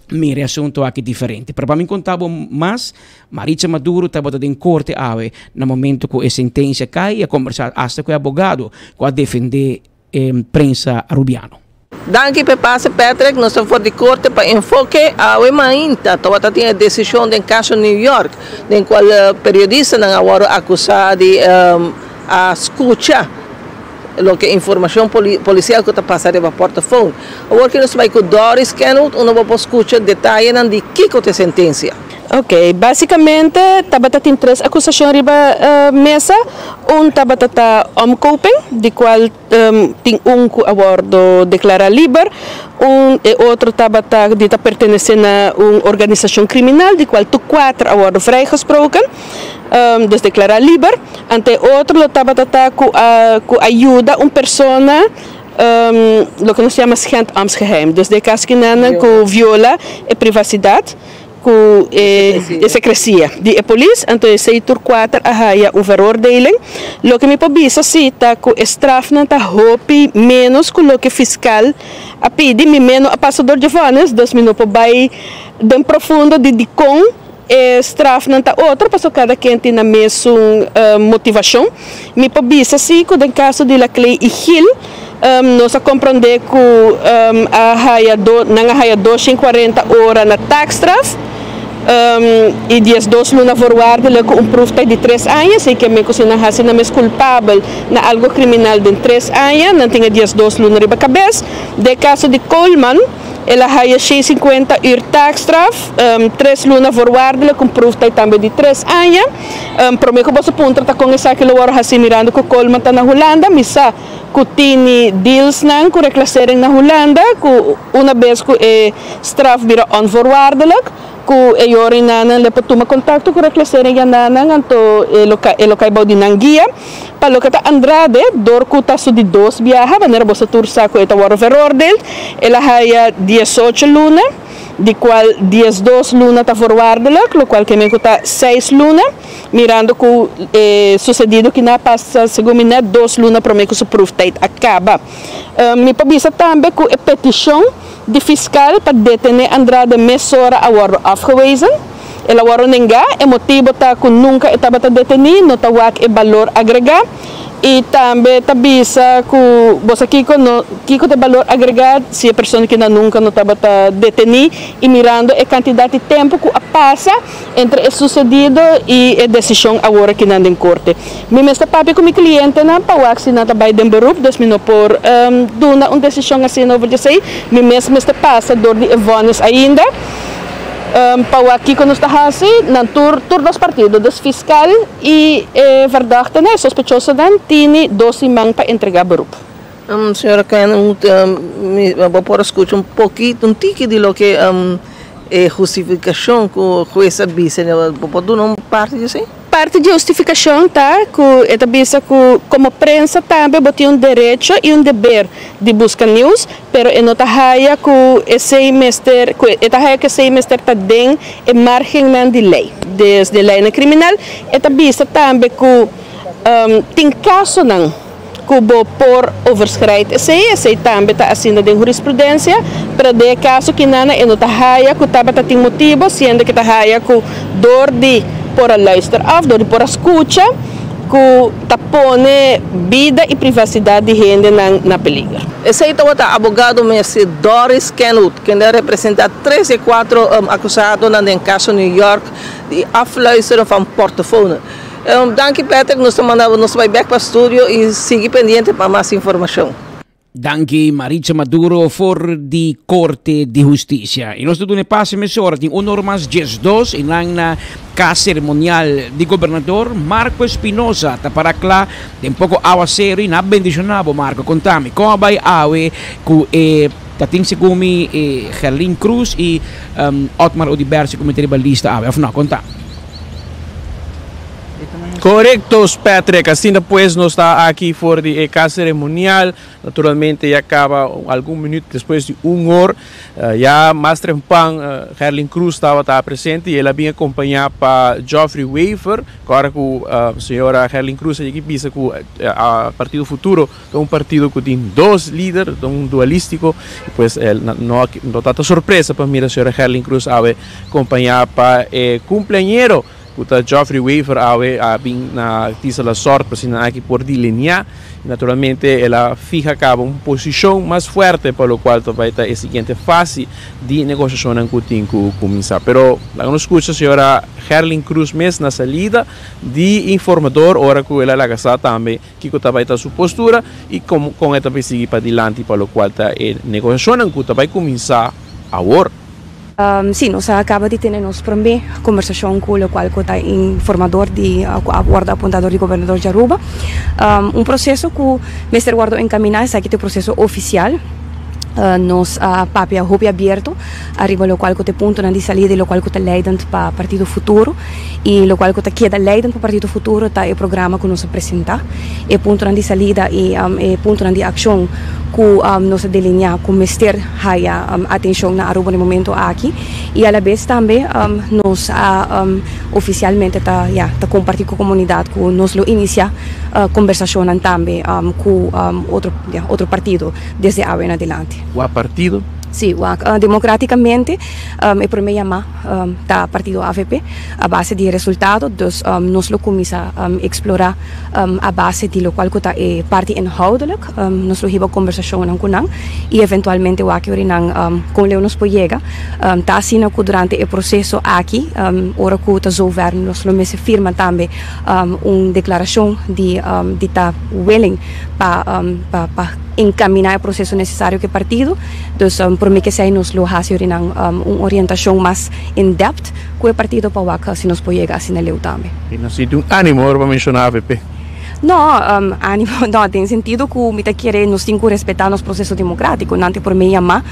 Speaker 1: mira e asunto aki diferente. Pero pa mi conta bo mas, Maritza Maduro tabata den corte awe na momento cu e sentencia cay y a conversa hasta cu e abogado cu a defende e prensa Arubiano.
Speaker 7: Danki p'e pase Patrick, nos ta for di corte pa Enfoke. Awe mainta tabata tin e decision den caso New York den cual periodistanan a wordo acusa di a scucha loke informacion policial cu ta pasa riba portafoon. Awor ki nos bai cu Doris Kenwood unda bo por scucha detayenan di kico ta e sentencia.
Speaker 8: Ok, basicamente tabata tin tres acusacion riba mesa, un tabata ta omkoping di cual Tin un ku a wòrdu deklará liber, un e otro tabata di ta pertenesé na un organisashon kriminal di kual tur kuater a wòrdu vrijgesproken, dus deklará liber. Anto e otro lo tabata ta ku a ku a yuda un persona loke nos yama schend ambtsgeheim, dus den e kas kinan ku viola e privasidat. Ku e sekresia di e polis, anto esei tur kuater a haya un veroordeling. Loke mi por bisa si ta ku e strafnan ta hopi ménos ku loke fiskal a pidi. Mi meno a pasa dor dje vònes, dus mi no por bai den profundo di dikon e strafnan ta otro, pasobra kada ken tin nan mesun motivashon. Mi por bisa si ku den kaso di Laclay i Gil, Nos a comprende cu a haya do, nan a haya 240 ora na taakstraf y 12 luna voorwaardelijk cu un proeftijd di tres aña, así que men cu si nan haci nan mes culpabel na algo criminal den tres aña, nan tin e 12 luna riba cabes. Den caso di Coleman, el a haya 150 uur taakstraf, tres luna voorwaardelijk, un proeftijd tambe di tres aña. Prome cu boso puntra ta con esaki lo worde haci mirando cu Coleman ta na Hulanda, mi sa. Ku tini dealsnan ku reclassering na Hulanda ku una bes ku e straf bira onvoorwaardelijk ku e yorinannan le por tuma kontakto ku reclassering yananan anto e lo e lo kai bou di nan guia. Pa loke ta Andrade dor ku ta su di dos biaha manera boso tur sa ku e ta wòrdu veroordeeld el a haya 18 luna. Di cual 12 luna ta voorwaardelijk, locual ke men cu ta seis luna, mirando cu e sucedido kina a pasa segun mi net dos luna prome cu su proeftijd a caba. Mi por bisa tambe cu e peticion di fiscal pa detene Andrade mesora a wordo afgewezen. El a wordo nenga, e motibo ta cu nunca e tabata deteni, no ta wak e balor agrega. Y tambe ta bisa cu bo sa kico no kico ta e balor agrega si e persona kina nunca no tabata deteni y mirando e cantidad di tempo cu a pasa entre e sucedido y e decision awor aki nan den corte. Mi mes ta papia cu mi clientenan pa wak si nan ta bay den beroep dus mi no por duna un decision asina over djesey. Mi mes mester pasa door di e vonnis ainda. Pa wak kiko nos ta hasi, nan tur tur dos partido, dus fiskal i e verdachten, e sospechosonan, tini dos siman pa entregá beroep.
Speaker 7: Señora Ken, mi bo por a skucha un pokito, un tiki di loke e hustifikashon ku hues a bisa, bo por duna un parti di esei?
Speaker 8: Parti di hustifikashon ta ku e ta bisa ku komo prensa tambe bo tin un derecho i un deber di buska news, pero e no ta haya ku esei mester ku e ta haya ku esei mester ta den e margennan di lei. Desde leinan kriminal e ta bisa tambe ku tin kasonan ku bo por overschrijd esei, esei tambe ta asina den hurisprudensia, pero den e kaso kinana e no ta haya ku tabata tin motibo, siendo ke ta haya ku dor di por a luister òf dor di por a skucha ku ta pone bida i privasidat di hendenan na peliger.
Speaker 7: Esei tabata abogado Mercy Doris Kenwood, kende a representá tres di e kuatro akusadonan den kaso New York di afluisteren van portofonen. Danki Patrick, nos ta manda nos bai bek pa studio y sigui pendiente pa mas informacion.
Speaker 1: Danki Maritza Maduro for di Corte di Husticia. Y nos ta duna e pase mesora, tin un ora mas 12 y nan na Cas Ceremonial di Gobernador Marco Espinosa ta para cla den poco awacero y na bendiciona bo Marco. Contami, con a bay awe cu e ta tin segun mi e Gerlin Cruz y Otmar Oduber si cu mi ta riba lista awe of no? Contami.
Speaker 9: Korekto, Patrick. Asina pues nos ta aki for di e kas seremonial. Naturalmente ya kaba algun minüt despues di un or. Ya mas trempan Gerlin Cruz tabata presente i el a bin akompañá pa Geoffrey Wever. Ora ku señora Gerlin Cruz a yega i bisa ku Partido Futuro ta un partido ku tin dos lider, ta un dualístiko, pues no no ta ta sorpresa pa mira señora Gerlin Cruz awe kompañá pa e kumpleañero ku ta Geoffrey Wever awe a bin na Tisa La Sort pa asina aki por dilineá. Naturalmente el a fiha kaba un posishon mas fuerte pa lokual ta bai ta e siguiente fase di negoshashonnan ku tin ku kuminsá. Pero laga nos skucha señora Gerlin Cruz mes na salida di informador ora ku el a laga sa tambe kiko ta bai ta su postura i kon kon e ta bai sigui padilanti pa lokual ta e negoshashonnan ku ta bai kuminsá awor.
Speaker 10: Sí, nos a caba di tene nos prome conversacion cu locual cu ta informador di cu a wordo apunta dor di gobernador di Aruba. Un proceso cu mester wordo encamina, esaki ta e proceso oficial. Nos a papia hopi abierto ariba locual cu ta e puntonan di salida y locual cu ta leidend pa Partido Futuro. Y locual cu ta keda leidend pa Partido Futuro ta e programa cu nos a presenta, e puntonan di salida y e puntonan di accion cu nos a delinea cu mester haya atencion na Aruba na e momento aki. Y alabes tambe nos a oficialmente ta ya ta comparti cu comunidad cu nos lo inicia conversacionnan tambe cu otro ya otro partido desde awe en adelante.
Speaker 9: Cua partido?
Speaker 10: Si, wak democraticamente e prome yama ta partido avp a base di e resultado, dus nos lo cuminsa explora a base di locual cu ta e parti inhoudelijk, nos lo hiba conversacionnan cu nan y eventualmente wak yori nan con leu nos por yega. Ta asina cu durante e proceso aki, ora cu ta zover nos lo mester firma tambe un declaracion di di ta willing pa pa encamina e proceso necesario cu e partido. Dus prome cu esey nos lo haci yori nan un orientacion mas in depth cu e partido pa wak si nos por yega asina leu tambe.
Speaker 9: Y nos sinti un animo ora bo menciona avp?
Speaker 10: No, animo no, den sentido cu mi ta kere nos tin cu respeta nos proceso democratico. Nan te prome yama,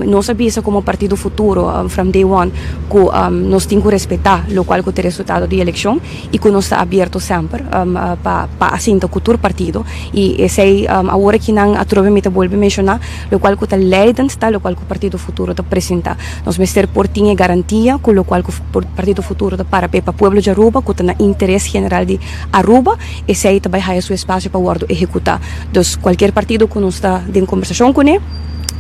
Speaker 10: nos a bisa como Partido Futuro from day one cu nos tin cu respeta locual cu ta e resultado di eleccion y cu nos ta abierto semper pa pa a sinta cu tur partido. Y esey awor aki nan atrobe mi ta bolbe menciona locual cu ta leidend ta locual cu Partido Futuro ta presenta. Nos mester por tin e garantia cu locual cu Partido Futuro ta para p'e pa pueblo di Aruba cu ta na interes general di Aruba, esey ta bay haya su espacio pa wordo ehecuta. Dus cualkier partido cu nos ta den conversacion cune,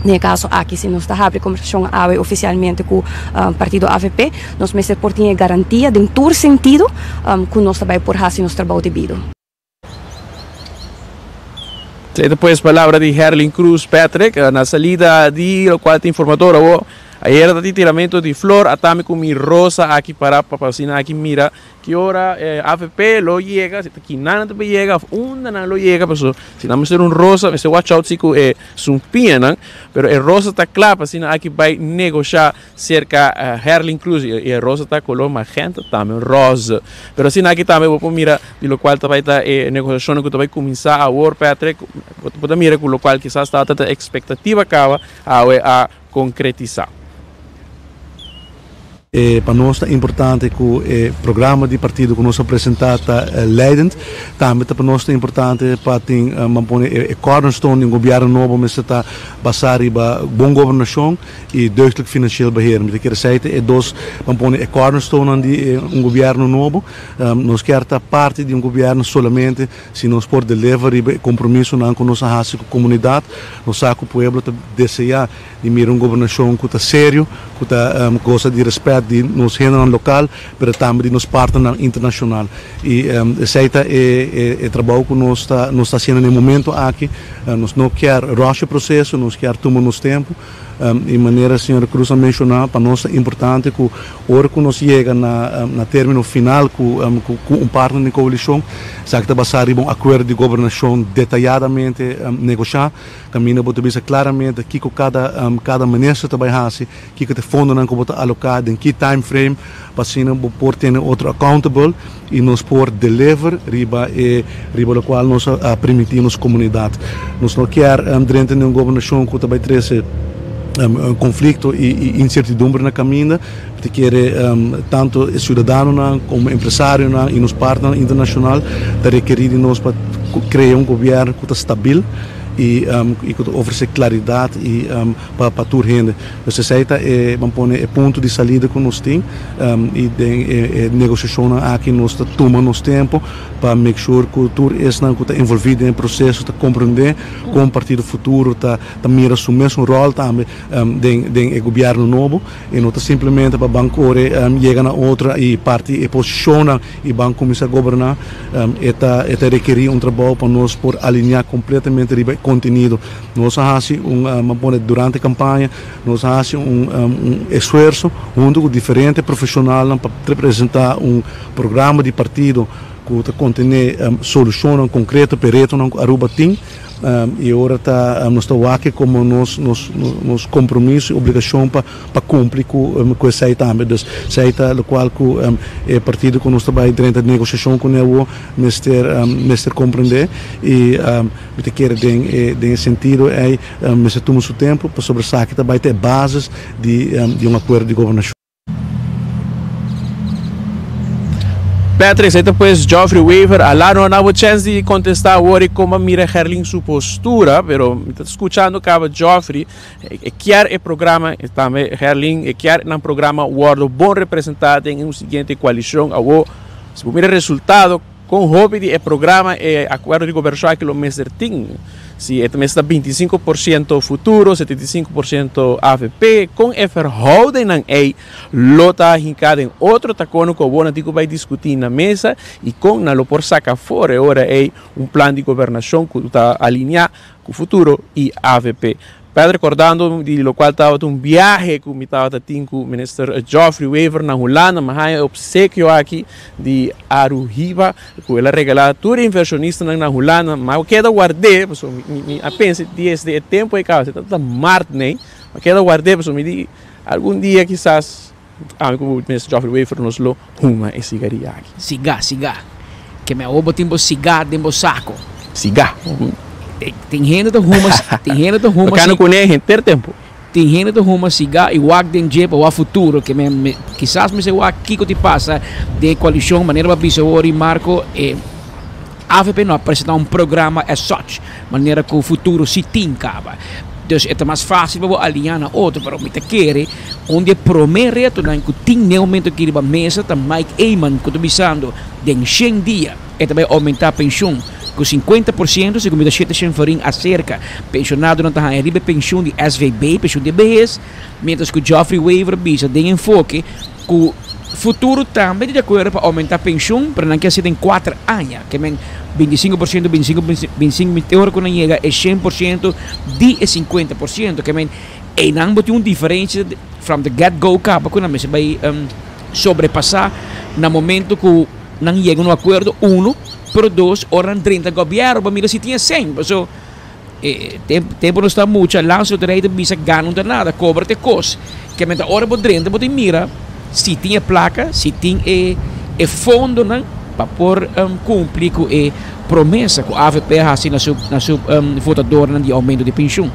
Speaker 10: den e caso aki si nos ta habri conversacion awe oficialmente cu partido avp, nos mester por tin e garantia den tur sentido cu nos ta bay por haci nos trabou debido.
Speaker 9: Esei ta pues palabra di Herlin Cruz Patrick na salida di locual ta informador awo. Ayera ta tin tiramento di flor, atami cu mi rosa aki para pa asina aki mira Ki ora e avp lo yega, si ta kinan ta por yega of unda nan lo yega, paso si nan mester un rosa mester watch out si ku e sumpiñanan, pero e rosa ta kla pa asina aki bai negosha serka Herlin Cruz y e rosa ta kolor magenta tambe roze, pero asina aki tambe bo por mira di lokual ta bai ta e negoshashonnan ku ta bai kuminsá awor Patrick, bo ta mira ku lokual kisas tabata ta ekspektativa kaba awe a konkretisá.
Speaker 11: Pa nos ta importante ku e programa di partido ku nos a presentá ta leidend. Tambe ta pa nos ta importante pa tin ban pone e cornerstone di un gobièrnu nobo mester ta basá riba bon gobernashon i deugdelijk financieel beheer. Mi ta kere esei ta e dos ban pone e cornerstonenan di un gobièrnu nobo. Nos kier ta parti di un gobièrnu solamente si nos por deliver riba e kompromisonan ku nos a hasi ku komunidat. Nos sa ku pueblo ta deseá di mira un gobernashon ku ta serio, ku ta gosa di rèspèt di nos hendenan lokal, pero tambe di nos partnernan internashonal. I esei ta e trabou ku nos ta nos ta hasiendo na e momento aki. Nos no kier rush e proseso, nos kier tuma nos tempu. I manera señor Cruz a menshoná, pa nos ta importante ku ora ku nos yega na na término final ku ku un partner den koalishon, esaki ta basá riba un akuerdo di gobernashon detayadamente negoshá. Kaminda bo ta bisa klaramente kiko kada kada minister ta bai hasi, kiko ta e fondonan ku bo ta aloká, den ki time frame, pa asina bo por tene otro accountable i nos por deliver riba e riba lokual nos a primintí nos komunidat. Nos no kier drenta den un gobernashon ku ta bai trese. Konflikto i insertidumbre na kaminda. Mi ta kere tantu e siudadanonan komo empresarionan i nos partnernan internashonal ta rekerí di nos pa krea un gobièrnu ku ta stabil i ku ta ofresé klaridat i pa tur hende. Pues esei ta e, ban pone, e punto di salida ku nos tin i den e negosiashonnan aki nos ta tuma nos tempu pa make sure ku tur esnan ku ta envolví den e proseso ta komprendé kon Partido Futuro ta ta mira su mesun ròl tambe den den e gobièrnu nobo i no ta simplemente pa ban kore yega na otro i parti e posishonnan i ban kuminsá goberná. E ta e ta rekerí un trabou pa nos por alineá kompletamente riba e kontenido. Nos a hasi un ban pone durante kampaña nos a hasi un un esfuerso huntu ku diferente profeshonalnan pa presentá un programa di partido ku ta kontené solushonnan konkreto pa e retonan ku Aruba tin. I ora ta nos ta wak komo nos nos nos kompromiso i obligashon pa pa kumpli ku ku esei tambe. Dus esei ta lokual ku e partido ku nos ta bai drenta negosiashon kuné awor mester mester komprendé i mi ta kere den e den e sentido ei mester tuma su tempu pasobra esaki ta bai ta e basis di di un akuerdo di gobernashon.
Speaker 9: Patrick, esei ta pues Geoffrey Wever. Ala no a na bo chens di contesta awor y como a mira Gerlin su postura, pero mi ta scuchando caba Geoffrey, e kier e programa, e tambe Gerlin, e kier nan programa wordo bon representa den un siguiente coalicion. Awor, si bo mira resultado, Kon hopi di e programa e akuerdo di gobershon aki lo mester tin? Si e ta mester ta 25% Futuro, 75% avp, kon e verhoudingnan ei lo ta hinká den otro takonan ku awor nan tin ku bai diskutí na mesa i kon nan lo por saka for e ora ei un plan di gobernashon ku ta alineá ku Futuro i avp? Pedro recordando di locual tabata un biahe cu mi tabata tin cu Minister Geoffrey Wever na Hulanda, mi haya e obsequio aki di Aruhiba cu el a regala tur e inversionistanan na Hulanda, mi a keda ward'e pasobra mi a pensa desde e tempo ei caba, ta maart nei, mi a keda ward'e pasobra mi di algun dia kisas ami cu Minister Geoffrey Wever nos lo huma e sigaria aki.
Speaker 1: Siga, siga. Ke me awor bo tin bo siga den bo sako.
Speaker 9: Siga.
Speaker 1: Tin hende ta huma, tin hende ta huma.
Speaker 9: Bo kanda kuné henter tempu.
Speaker 1: Tin hende ta huma siga i wak den dje pa wak futuro. Ke me, me kisas mester wak kiko ti pasa den e koalishon manera bo a bisa awor i Marco e avp no a presenta un programa as such manera ku futuro si tin kaba. Dus e ta mas fácil pa bo aliá na otro, pero mi ta kere un di e promé retonan ku tin n'e momento aki riba mesa ta Mike Eman ku ta bisando den shen dia e ta bai oumentá penshun ku 50%, segun mi ta shete shen florin aserka. Penshonadonan ta haña riba e penshun di SVB, penshun di behes, miéntras ku Geoffrey Wever bisa den enfoke ku futuro tambe ta di akuerdo pa oumentá penshun, pero nan ke hasi den kuater aña, ke men 25%, 25, 25, te ora ku nan yega e 100% di e 50%, ke men einan bo tin un diferensia from the get go kaba ku nan mester bai sobrepasá na momento ku nan yega un akuerdo, uno, pero dos, ora nan drenta gobièrnu bo mira si tin e sèn, paso E tempo nos ta mucha, Lanse Loterij ta bisa gana no ta nada, cobra ta e cos. Ke menta ora bo drenta bo tin mira si tin e placa, si tin e e fondonan pa por cumpli cu e promesa cu avp a haci na su na su votadornan di aumento di pensioen.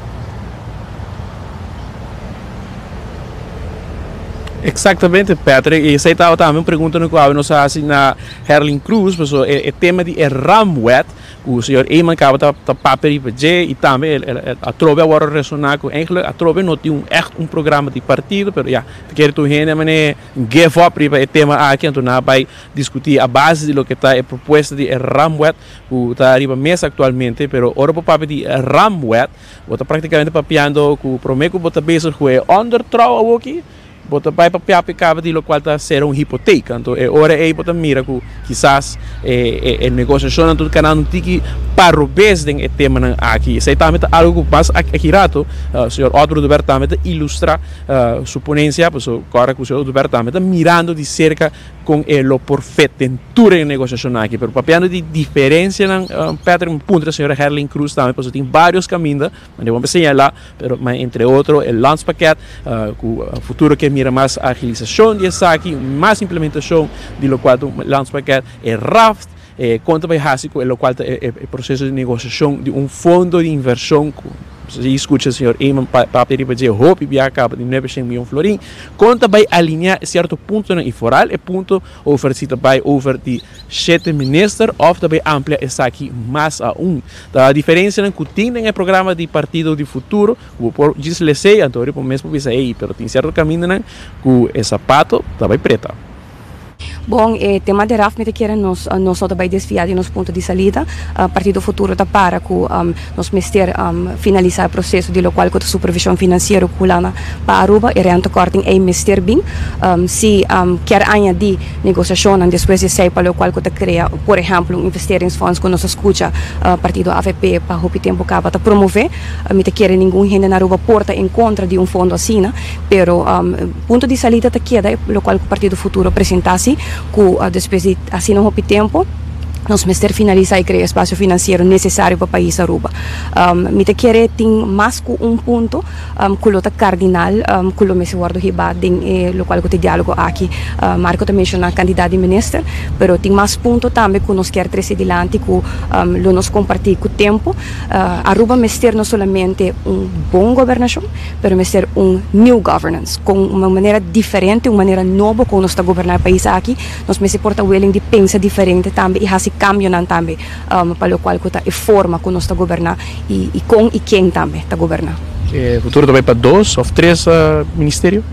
Speaker 9: Exactamente Patrick, y esey tabata tambe un pregunta cu awe nos a haci na Herlin Cruz, pasobra e tema di e ramwet, Ku señor Eman kaba ta ta papia riba dje i tambe el el atrobe a wòrdu resoná ku eigenlijk atrobe no tin un ègt un programa di partido pero ya ta kere tur hende a manera give up riba e tema aki anto nan a bai diskutí a base di loke ta e propuesta di e ramwet ku ta riba mesa aktualmente pero ora bo papia di ramwet bo ta praktikamente papiando ku promé ku bo ta bezig ku e ondertrouw awoki. Bo ta bai pa piapi kaba di lokual ta sera un hipoteka. Anto e ora ei bo ta mira ku kisas e e negosiashonnan tur kana un tiki pa robes den e temanan aki. Esei tambe ta algu ku mas aki rato señor Otto Oduber tambe ta ilustra su ponensia, pasobra kòrda ku señor Oduber tambe ta mirando di serka kon e lo por fit den tur e negosiashonnan aki. Pero papiando di diferensianan Patrick mi puntra señora Herlin Cruz tambe pasobra tin varios kaminda. Mane bo a señala, pero ma entre otro e landspakket ku futuro ke mira mas agilisacion di esaki, mas implementacion di lokual ta un landspakket, e raft, e kon ta bai hasi ku e lokual ta e proseso di negosiacion di un fondo di inversion ku. Si skucha señor Eman papia riba dje hopi biaha kaba di 900 miyon florin. Kon ta bai alineá sierto puntonan i foral e punto over si ta bai over di shete minister òf ta bai amplia esaki mas aun. Ta diferensianan ku tin den e programa di Partido di Futuro ku bo por djis les'ei anto riba bo mes por bisa ei pero tin sierto kamindanan ku e sapato ta bai preta.
Speaker 10: Bon, e tema di RAF mi ta kere nos nos no ta bai desvia di nos punto di salida. Partido Futuro ta para ku nos mester finalisa e proseso di lokual ku ta supervision finansiero ku Hulanda pa Aruba. E rentekorting ei mester bin. Si kier añadi negosiashonnan despues di esei pa lokual ku ta krea por ehempel un investeringsfonds ku nos a skucha partido avp pa hopi tempu kaba ta promove. Mi ta kere ningun hende na Aruba por ta en kontra di un fondo asina. Pero punto di salida ta keda e locual cu Partido Futuro presenta si cu despues di asina hopi tempo nos mester finalisa y crea espacio financiero necesario pa pais Aruba. Mi ta kere tin mas cu un punto cu lo ta cardinal cu lo mester wordo hiba den e locual cu ta e dialogo aki. Marco ta menciona cantidad di minister, pero tin mas punto tambe cu nos kier trece dilanti cu lo nos comparti cu tempo. Aruba mester no solamente un bon gobernacion, pero mester un new governance, con un manera diferente, un manera nobo con nos ta goberna e pais aki. Nos mester por ta willing di pensa diferente tambe y haci cambionan tambe pa locual cu ta e forma cu nos ta goberna y con y ken tambe ta goberna.
Speaker 9: E futuro ta bay pa dos of tres ministerio?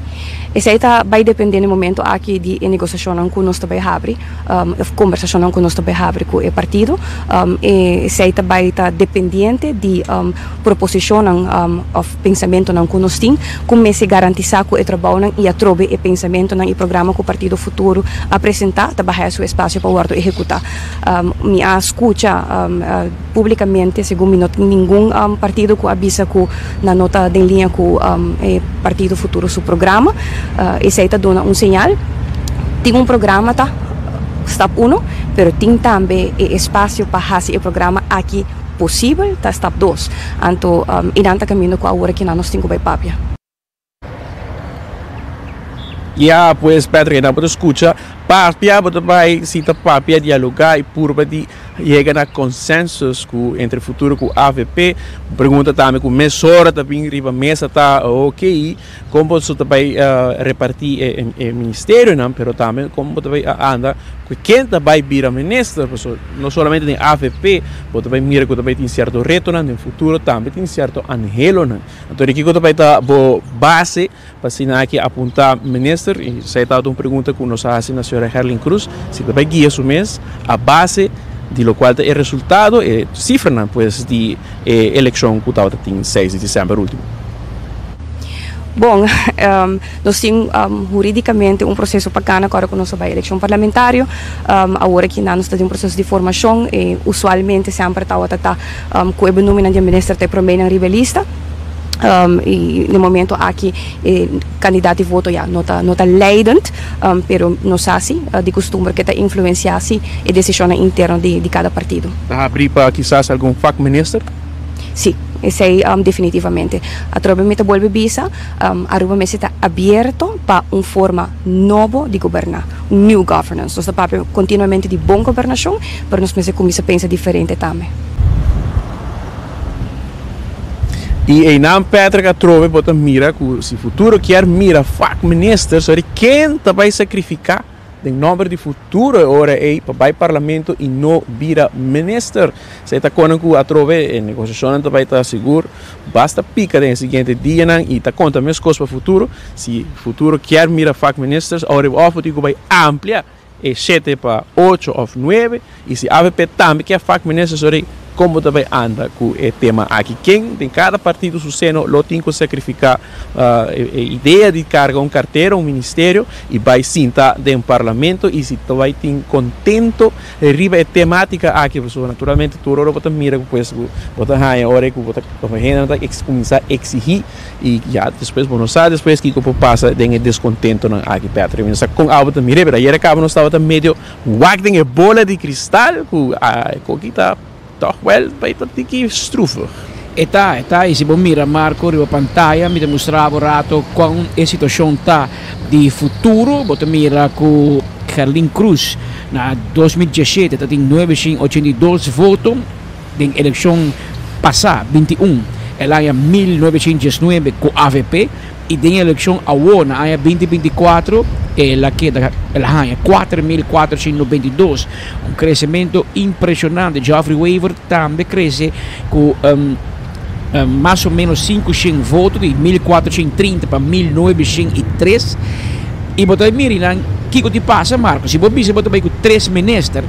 Speaker 10: Esey ta bay depende na e momento aki di e negociacionnan cu nos ta bay habri. Of kombersashonnan ku nos ta bai habri ku e partido. Esei ta bai ta dependiente di proposishonnan òf pensamentunan ku nos tin ku mester garantisá ku e trabounan i atrobe e pensamentunan i programa ku Partido Futuro a presentá ta bai haya su espasio pa wòrdu ehekutá. Mi a skucha públikamente, segun mi no tin ningun partido ku a bisa ku nan no ta den liña ku e Partido Futuro su programa. Esei ta duna un señal. Tin un programa ta stap uno, pero tin tambe e espasio pa hasi e programa aki posibel ta stap dos. Anto e nan ta kaminda ku awor aki nan nos tin ku bai papia.
Speaker 9: Ya pues Patrick nan bo ta skucha papia bo ta bai sinta papia dialoga y purba di yega na consensus ku entre futuro ku avp. Pregunta tambe ku mesora ta bin riba mesa ta ok kon bo ta bai reparti e ministerionan pero tambe kon bo ta bai anda ku ken ta bai bira minister pasobra no solamente den avp bo ta bai mira ku ta bai tin sierto retonan den futuro tambe tin sierto anhelonan. Anto di kiko ta bai ta bo base pa asina aki apunta minister? Y esei tabata un pregunta ku nos a hasi na señora Gerlin Cruz, si ta bai guia su mes a base di lokual ta e resultado, e sifranan pues di e elekshon ku tabata tin seis di december ultimo.
Speaker 10: Bon, nos tin huridicamente un proceso pa gana ora cu nos a bay eleccion parlamentario. Awor aki nan nos ta den un proceso di formacion y usualmente semper tawata ta cu e benoemennan di e minister ta e promenan riba e lista. Y na e momento aki e cantidad di voto ya no ta no ta leidend, pero nos sa si di costumber ke ta influencia si e decisionnan interno di cada partido.
Speaker 9: Ta habri pa kisas algun vakminister?
Speaker 10: Sí, esei definitivamente. Atrobe mi ta bolbe bisa, Aruba mester ta abierto pa un forma nobo di goberná, un new governance. Nos ta papia kontinuamente di bon gobernashon, pero nos mester kuminsá pensa diferente tambe.
Speaker 9: I einan Patrick atrobe bo ta mira ku si futuro kier mira vakminister, sorry, ken ta bai sakrifiká? Den nomber di futuro e ora ei pa bai parlamento y no bira minister. Esei ta konen ku atrobe e negosiashonnan ta bai ta sigur basta pika den e siguiente dianan y ta konta meskos pa futuro. Si futuro kier mira vakministers ora ei of bo tin ku bai amplia e shete pa ocho of nuebe y si avp tambe kier vakministers ora ei kon bo ta bai anda ku e tema aki. Ken den kada partido su seno lo tin ku sakrifika E idea di carga un cartera, un ministerio y bay sinta den parlamento y si ta bay tin contento riba e tematica aki pasobra naturalmente tur ora bo ta mira cu pues bo ta haya ora cu bo ta hendenan ta cuminsa exigi y ya despues bo no sa despues kico por pasa den e descontentonan aki Patrick mi no sa con abo ta mira pero ayer a caba nos tabata medio wak den e bola di cristal cu coki ta Toch wel bay ta tiki stroevig.
Speaker 1: E ta, e ta, y si bo mira Marco riba pantaya mi ta mustra bo rato con e situacion ta di futuro, bo ta mira cu Gerlin Cruz na 2017 ta tin 982 voto, den eleccion pasa 21. El aña 1919 ku avp i den elekshon awor na aña 2024 el a keda el a haña 4492, un kresementu impreshonante. Geoffrey Wever tambe krese ku mas o menos 500 voto, di 1430 pa 1903. I bo ta mira nan kiko ti pasa, Marco. Si bo bisa bo ta bai ku tres minister,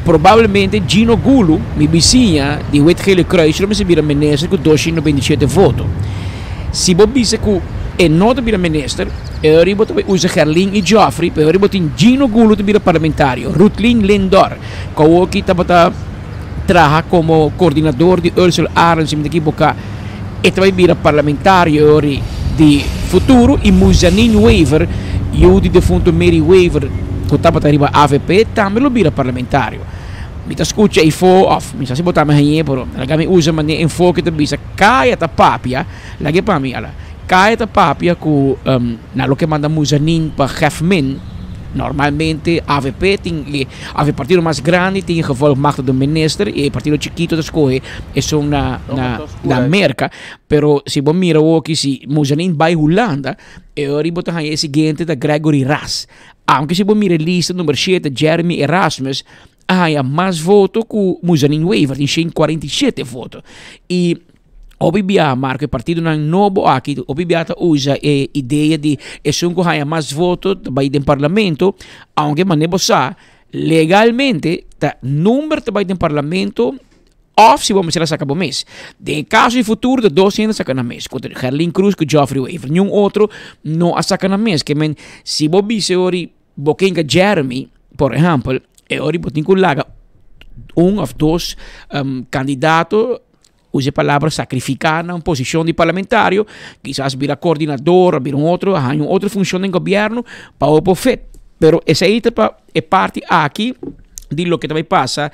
Speaker 1: probablemente Gino Gulu, mi bisiña di Wit Gele Kruis, lo mester bira minister ku 227 voto. Si bo bisa ku e no ta bira minister, e ora bo ta bai usa Gerlin i Geoffrey, pero e ora bo tin Gino Gulu ta bira parlamentario. Rutlin Lindor, ku awoki tabata traha komo koordinador di Ursel Arends, si mi ta ekiboká, e ta bai bira parlamentario e ora di futuro. I Muzanin Wever, yu di defunto Mary Wever, ku tabata riba avp, tambe lo bira parlamentario. Mi ta skucha eifó, òf mi sa si bo ta mi hañ'é, pero laga mi usa manera enfoke ta bisa kaya ta papia, lag'é pa mi, ala, kaya ta papia ku na loke manda Muzanin pa Gefmin. Normalmente avp tin e of e partido mas grandi tin e gevolmachtigde minister y e partido chikito ta scoge esun na na na Merca. Pero si bo mira awoki, si Muzanin bay Hulanda, e ora bo ta haya e siguiente ta Gregory Ras. Aunke si bo mira e lista, number 7 Jeremy Erasmus a haya mas voto cu Muzanin Wever, tin 147 voto. Y hopi bia, Marco, e partidonan nobo aki, hopi bia ta usa e idea di esun ku haña mas voto ta bai den parlamento, aunke manera bo sa, legalmente ta number ta bai den parlamento òf si bo mester a saka bo mes. Den e kaso di futuro ta dos hende a saka nan mes, ku ta Gerlin Cruz ku Geoffrey Wever. Niun otro no a saka nan mes. Ke men si bo bisa ori bo kenga Jeremy, por ehèmpel, e ori bo tin ku laga un òf dos kandidato, usa e palabra sacrifica, na un posicion di parlamentario, quizás bira coordinador, bira un otro, haña un otro funcion den gobierno pa bo por fit. Pero esey ta pa e parti aki di loke ta bay pasa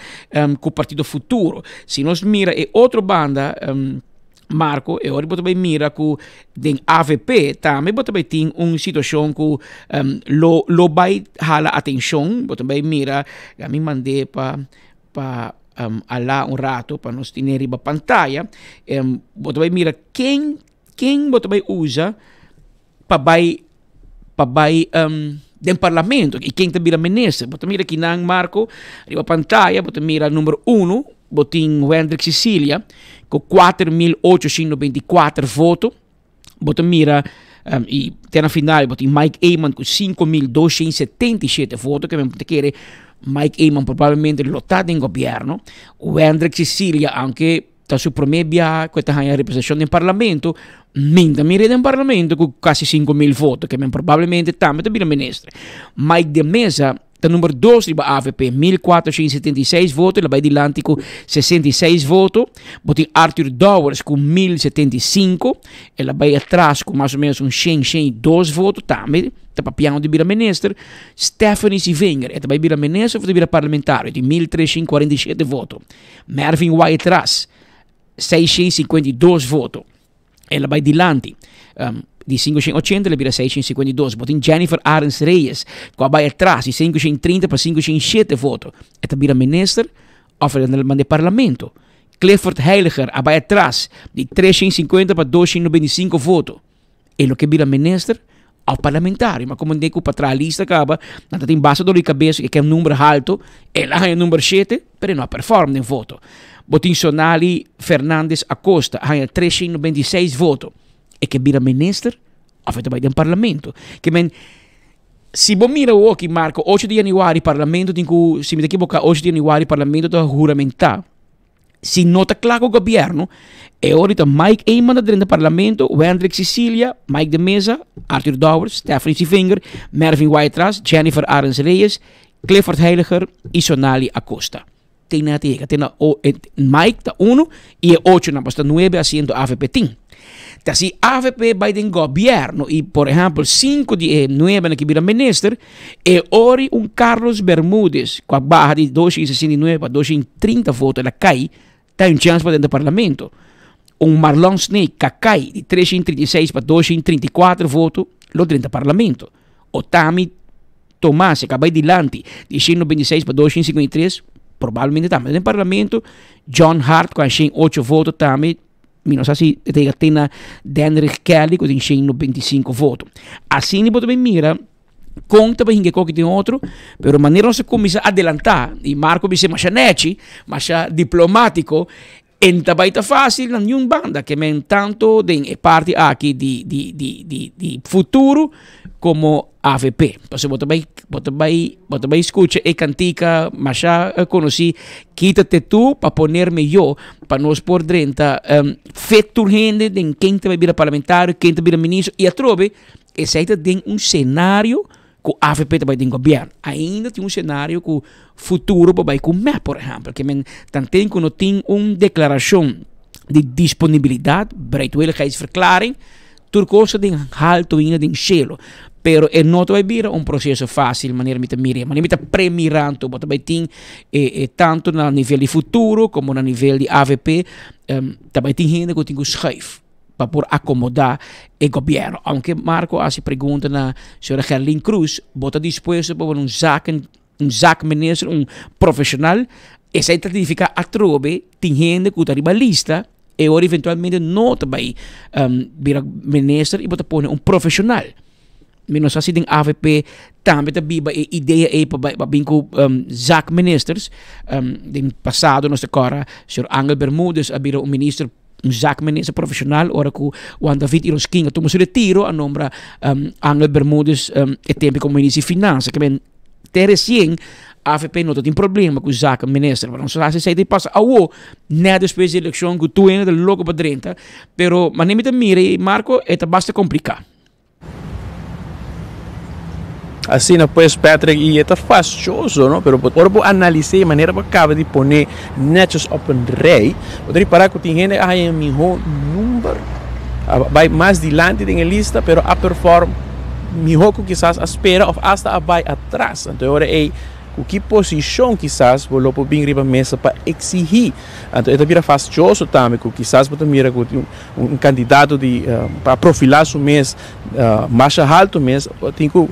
Speaker 1: cu Partido Futuro. Si nos mira e otro banda, Marco, e ora bo ta bay mira cu den avp tambe bo ta bay tin un situacion cu lo bay hala atencion. Bo ta bay mira, mi mande pa ala un rato pa nos tene riba pantaya. Bo ta bay mira ken bo ta bay usa pa bay den parlamento y ken ta bira minister. Bo ta mira kinan, Marco, riba pantaya, bo ta mira number 1, bo tin Wendrick Cecilia cu 4824 voto. Bo ta mira y te na final bo tin Mike Eman cu 5277 voto, ke men ta kere Mike Eman probablemente lo ta den gobierno. Wendrick Cecilia, aunque ta su prome bia cu ta haya representacion den parlamento, min ta mira den parlamento cu casi 5000 voto, ke men probablemente tambe ta bira minister. Mike de Meza ta number 2 riba AVP, 1476 voto, el a bay dilanti cu 66 voto. Bo tin Arthur Dowers cu 1075, el a bay atras cu mas o menos un 100, 102 voto, tambe ta papiando di bira minister. Stephanie Sievinger, e ta bay bira minister of ta bira parlamentario? Tin 1347 voto. Mervin Wyatt-Ras, 652 voto. El a bay dilanti. Di 580 el a bira 652. Bo tin Jennifer Arends Reyes, cu a bay atras di 530 pa 507 voto. E ta bira minister of el a manda parlamento? Clifford Heiliger a bay atras di 350 pa 295 voto. E lo ke bira minister of parlamentario? Ma como cu pa traha lista caba, nan ta tin basta dolor di cabeza, cu ke number alto, el a haya number 7, pero no a perform den voto. Bo tin Sonali Fernandez Acosta, haya 396 voto. E ke bira minister of e ta bay den parlamento? Ke men, si bo mira aki, Marco, 8 di januari parlamento tin cu, si mi ta ekivoca, 8 di januari parlamento ta huramenta. Si no ta cla cu gobierno, e ahorita Mike Eman ta den parlamento, Wendrick Cecilia, Mike de Meza, Arthur Dowers, Stephanie Sievinger, Mervin Wyatt-Ras, Jennifer Arends Reyes, Clifford Heiliger y Sonali Acosta. Tin na yega, tin na o, Mike ta 1 y e 8 na basta 9 asiento AVP tin. Ta si AVP bay den gobierno y, por ehempel, 5 di e 9 na ki bira minister, e ori un Carlos Bermudez, cu a baha di 269 pa 230 voto, el a cay, ta un chance pa den parlamento. Un Marlon Sneek, cu a cay di 336 pa 234 voto, lo drenta parlamento. Otami Thomas, cu a bay dilanti di 126 pa 253, probablemente tambe den parlamento. John Hart, cu 108 voto tambe. Mi no sa si e ta yega te na Denrich Kelly ku tin 195 voto. Asina bo ta bin mira kon ta bin hinka e koki den otro, pero manera nos a kuminsá adelantá i Marco bisa masha nèchi, masha diplomátiko, e no ta bai ta fásil na niun banda, ke men tanto den e parti aki di di di di di futuro komo avp. Pasobra bo ta bai bo ta bai bo ta bai skucha e kantika masha konosí, Quítate tú pa ponerme yo, pa nos por drenta fe tur hende den ken ta bai bira parlamentario, ken ta bira ministro i atrobe esei ta den un senario ku avp ta bai den gobièrnu. Ainda tin un senario ku futuro por bai ku mep por ehèmpel. Ke men tanten ku no tin un deklarashon di disponibilidat, bereidwilligheidsverklaring, tur kos ta den halto ainda den shelu. Pero e no ta bai bira un proseso fásil manera mi ta mir'é, manera mi ta premirando. Bo ta bai tin e e tantu na nivel di futuro komo na nivel di avp ta bai tin hende ku tin ku schuif. pa por acomoda e gobierno. Aunke Marco a haci pregunta na señora Gerlin Cruz, bo ta dispuesto pa pone un zaken, un zaakminister, un profesional? Esey ta significa atrobe tin hende cu ta riba lista e ora eventualmente no ta bay bira minister y bo ta pone un profesional. Mi no sa si den avp tambe ta biba e idea ey pa bay pa bin cu zaakministers. Den pasado nos ta corda señor Angel Bermudez a bira un minister Un zaakminister profesional ora cu Juan David Irosquin a tuma su retiro a nombra Angel Bermudez e tempo como minister di finansa. Ke men te recien avp no ta tin problema cu zaakminister. Pero nos sa si esey ta pasa awo net despues di eleccion cu tur hende ta loco pa drenta. Pero manera mi ta mira e Marco e ta basta complica.
Speaker 9: Asina pues Patrick y e ta fastioso no pero ora bo analisa e manera bo caba di pone netjes op een rij bo ta ripara cu tin hende a haya miho number a bay mas dilanti den e lista pero a perform miho cu kisas a spera of hasta a bay atras anto e ora ey cu ki posicion kisas bo lo por bin riba mesa pa exigi anto e ta bira fastioso tambe cu kisas bo ta mira cu tin Un kandidato di pa profilá su mes masha haltu mes tin ku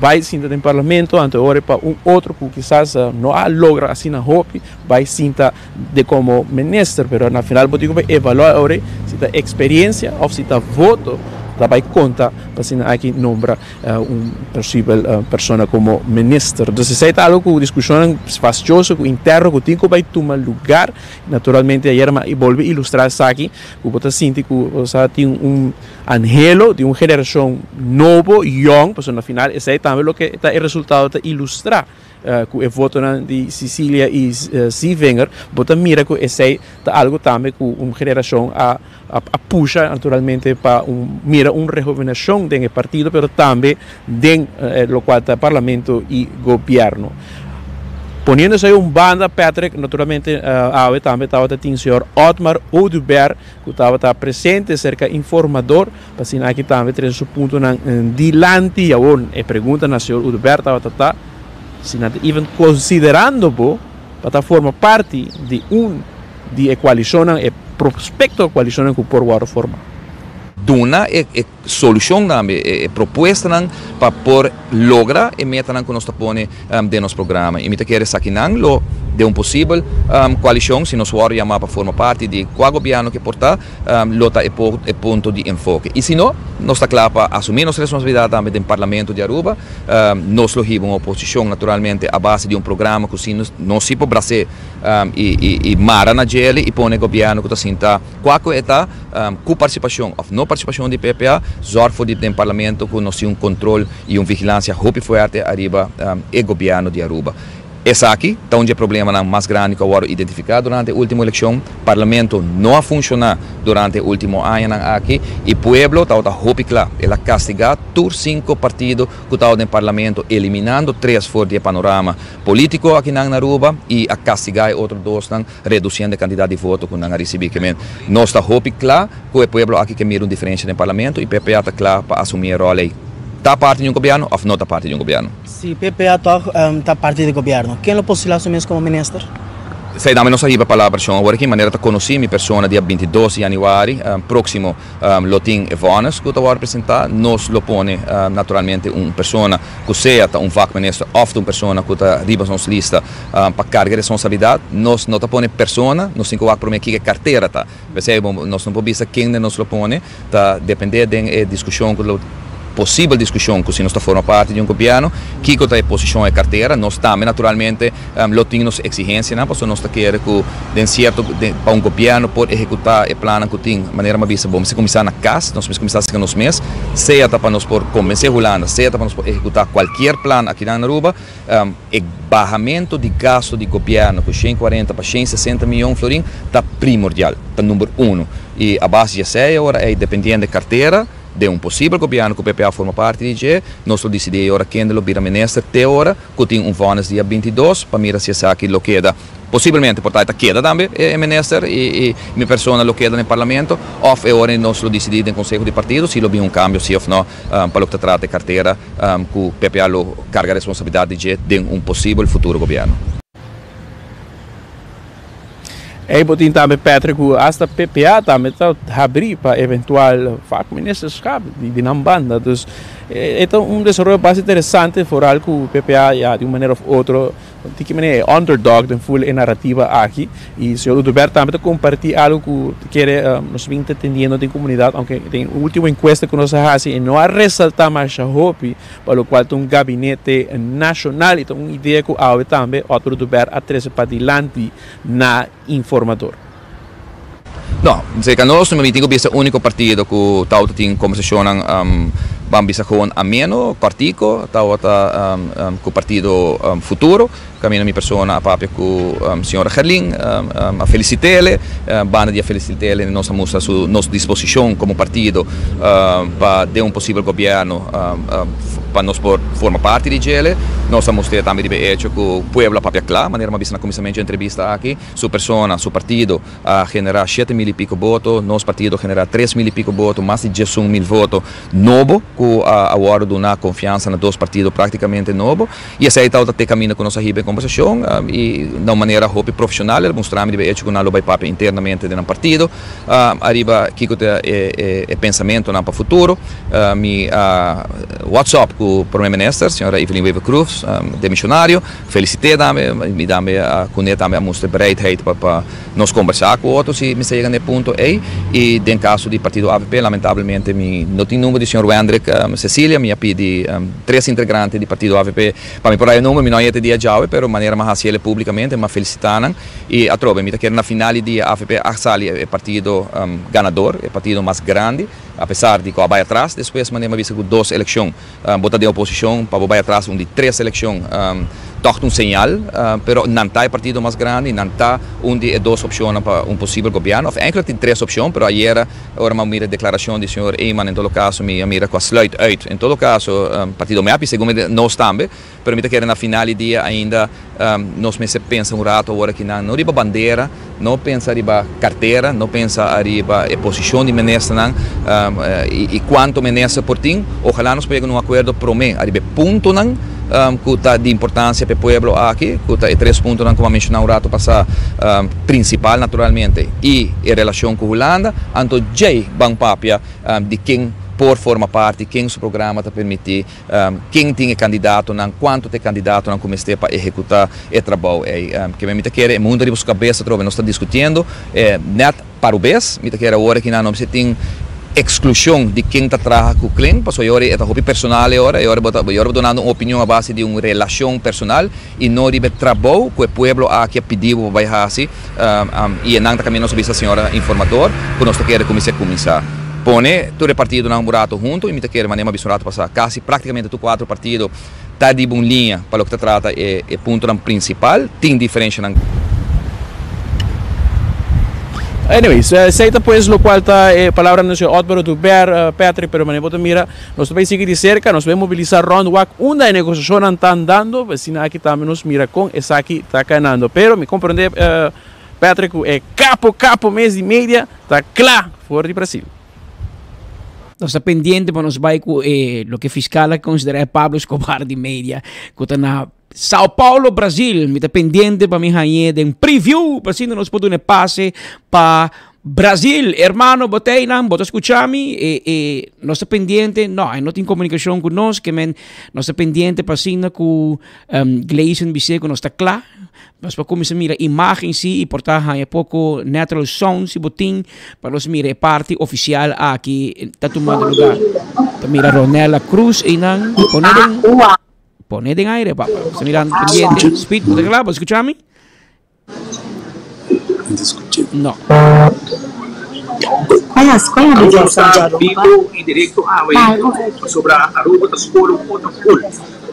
Speaker 9: bai sinta den parlamento anto e ora pa un otro ku kisas no a logra asina hopi bai sinta de komo minister pero na final bo tin ku bai evaluá e ora si ta eksperensia òf si ta voto ta bai konta pa asina aki nombra un posibel persona komo minister. Entonces esei ta algu ku diskushonnan fastioso ku interno ku tin ku bai tuma lugar. Naturalmente ayer mi a bolbe ilustra esaki ku bo ta sinti ku bo sa tin un anhelo di un generashon nobo, yong, pasobra na final esei tambe loke ta e resultado ta ilustra ku e votonan di Cicilia i Zievinger, bo ta mira ku esei ta algu tambe ku un generashon a a pusha naturalmente pa un mira un rehovenashon den e partido pero tambe den lokual ta parlamento i gobièrnu. Poniendo esei un banda Patrick naturalmente awe tambe tabata tin señor Otmar Oduber ku tabata presente serka informador pa asina aki tambe trese su puntonan dilanti. Awor e pregunta na señor Oduber tabata ta si nan ta even konsiderando bo pa ta forma parti di un di e koalishonnan, e prospekto koalishonnan ku por wòrdu formá.
Speaker 12: Duna e solushon tambe, e propuestanan pa por logra e metanan ku nos ta pone den nos programa. I mi ta kere esakinan lo den un posibel koalishon, si nos wòrdu yamá pa forma parti di kua gobièrnu ke por ta, lo ta e punto di enfoke. I si no, nos ta kla pa asumí nos responsabilidat tambe den Parlamento di Aruba. Nos lo hiba un oposishon naturalmente a base di un programa ku si nos si por bras'é i mara na djele i pone gobièrnu ku ta sinta kua ku e ta ku partisipashon òf no partisipashon di PPA zòrg for di den parlamento ku nos tin un kontrol i un vigilansia hopi fuerte ariba e gobièrnu di Aruba. Esaki ta un di e problemanan mas grandi ku a wòrdu identifiká durante e último elekshon. Parlamento no a funshoná durante e último añanan aki i pueblo tabata hopi kla. El a kastigá tur sinku partido ku tabata den parlamento eliminando tres for di e panorama Politico akinan na Aruba y a castiga e otro dosnan reduciendo e cantidad di voto cu nan a ricibi. Ke men nos ta hopi cla cu e pueblo aki ke mira un diferencia den parlamento y PPA ta cla pa asumi e rol ey. Ta parti di un gobierno of no ta parti di un gobierno?
Speaker 13: Si PPA toch ta parti di gobierno, ken lo postula su mes como minister?
Speaker 12: Esei tambe nos a hiba palabrashon awor aki, manera ta konosí mi persona dia 22 di yanüari próksimo lo tin e vònes ku ta wòrdu presentá. Nos lo pone naturalmente un persona ku sea ta un vakminister òf ta un persona ku ta riba nos lista pa karga e responsabilidat. Nos no ta pone persona, nos tin ku wak promé kiko e kartera ta. P'esei nos no por bisa kende nos lo pone, ta dependé den e diskushon ku lo posibel diskushon ku si nos ta forma parti di un gobièrnu, kiko ta e posishon e kartera. Nos tambe naturalmente lo tin nos eksigensianan pasobra nos ta kere ku den sierto pa un gobièrnu por ehekutá e plannan ku tin, manera mi a bisa bo mester kuminsá na kas, nos mester kuminsá serka nos mes, sea ta pa nos por kombensé Hulanda, sea ta pa nos por ehekutá kualkier plan akinan na Aruba. E bahamento di gasto di gobierno cu 140 pa 160 miyon florin ta primordial, ta number uno. Y a base di esey ora ey dependiendo e cartera den un posibel gobierno cu PPA forma parti di dje, nos lo dicidi e ora kende lo bira minister te ora cu tin un vonnis dia 22 pa mira si esaki lo keda. Posiblemente por ta e ta keda tambe e minister y mi persona lo keda den parlamento of e ora nos lo dicidi den conseho di partido si lo bin un cambio si of no pa loke ta trata e cartera cu PPA lo carga responsabilidad di dje den un posibel futuro gobierno.
Speaker 9: Ey bo tin tambe Patrick cu hasta PPA tambe ta habri pa eventual vakministerschap di nan banda. Dus e ta un desaroyo basta interesante vooral cu PPA ya di un manera of otro Tin ki manera e underdog den full e narrativa aki y señor Oduber tambe ta comparti algo cu ta kere nos bin ta tendiendo den comunidad aunke den ultimo encuesta cu nos a haci e no a resalta masha hopi pa locual ta un gabinete nacional y ta un idea cu awe tambe Otmar Oduber a trece padilanti na Informador.
Speaker 12: No, cerca nos no mi tin cu bisa unico partido cu tawata tin conversacionnan ban bisa gewoon ameno, cortico, tawata cu partido Futuro. Caminda mi persona a papia cu señora Gerlin, a felicitele, banda di a felicitele nos a mustra su nos disposicion como partido pa den un posibel gobierno pa nos por forma parti di djele. Nos a mustra tambe riba e hecho cu pueblo a papia cla, manera mi a bisa na cuminsamento dje entrevista aki. Su persona, su partido a genera 7000 y pico voto, nos partido a genera 3000 y pico voto, mas di 11.000 voto nobo cu a wordo duna confiansa na dos partido practicamente nobo. Y esey tabata te caminda cu nos a hiba e conversacion y na un manera hopi profesional el a mustra mi riba e hecho cu nan lo bay papia internamente den nan partido ariba kico ta e pensamentonan pa futuro. Mi a WhatsApp cu Prome Minister, señora Evelyn Wever-Croes, demisionario. Felicit'é tambe, mi tambe a kuné tambe a mustra bereidheid pa pa nos kombersá ku otro si mester yega na e punto ei. I den kaso di partido avp lamentablemente mi no tin number di señor Wendrick Cecilia, mi a pidi tres integrante di partido avp pa mi por haya number, mi no a yeta e dia djawe pero manera mi a hasi el publicamente mi a felicitá nan i atrobe mi ta kere na final di dia avp a sali e partido ganador, e partido mas grandi apesar di ku a bai atras despues manera mi a bisa ku dos elekshon. Bo ta den oposicion pa bo bay atras un di tres eleccion toch ta un señal, pero nan ta e partido mas grandi, nan ta un di e dos opcionnan pa un posibel gobierno, of eigenlijk tin tres opcion, pero ayera ora mi a mira e declaracion di señor Eman en todo caso mi a mira cu a sluit uit en todo caso partido mep y segun mi nos tambe. Pero mi ta kere na final di dia ainda nos mester pensa un rato awor aki nan, no riba bandera, no pensa riba cartera, no pensa ariba e posicion di ministernan y cuanto minister por tin. Ojalá nos por yega na un acuerdo prome ariba e puntonan cu ta di importancia pa e pueblo aki, cu ta e tres puntonan cu mi a menciona un rato pasa, principal naturalmente y e relacion cu Hulanda. Anto djey ban papia di ken por forma parti, ken su programa ta permiti. Ken tin e kandidatonan, kuantu ta e kandidatonan ku mester pa ehekutá e trabou ei. Keme mi ta kere e mundu riba su kabes atrobe nos ta diskutiendo nèt parubes. Mi ta kere awor aki nan no mester tin eksklushon di ken ta traha ku klen, pasobra e ora e ta hopi personal e ora, e ora bo ta e ora bo dunando un opinion a base di un relashon personal i no riba e trabou ku e pueblo aki a pidi bo pa bai hasi i e nan ta kaminda nos a bisa señora informador ku nos ta kere kuminsá kuminsá pone tur e partidonan un rato hunto i mi ta kere manera mi a bisa un rato pasá kasi praktikamente tur kuatro partido ta riba un liña pa loke ta trata e puntonan prinsipal tin diferenshanan.
Speaker 9: Anyways, esei ta pues lokual ta e palabranan di señor Otmar Oduber, Patrick, pero manera bo ta mira Nos ta bay sigui di cerca, nos bay mobilisa rond wak unda e negociacionnan ta andando, asina aki tambe nos mira con esaki ta canando. Pero mi comprende Patrick cu e capo capo mes di media ta cla for di Brasil.
Speaker 1: Nos ta pendiente pa nos bay cu e loke fiscal a considera e Pablo Escobar di media cu ta na. Sao Paulo, Brasil. Mi ta pendiente pa mi hañ'é den preview, pa asina nos por duna e pase pa Brasil. Hermano, bo ta einan, bo ta skucha mi? E, e, nos ta pendiente, no, e no tin komunikashon ku nos, ke men nos ta pendiente pa asina ku um, Gleison bis'é ku nos ta kla. Nos por kuminsá mira imágen sí i por ta haña poko natural sound si bo tin, pa nos mira e parti ofisial aki ta tumando lugar. Ta mira Ronella Cruz einan, pone den. Pone den aire, papa. Está mirando pendiente. Speed, ¿no te claro? ¿Escucha a mí? No.
Speaker 2: Aruba ta bibo y directo awe pasobra Aruba ta score un otro gol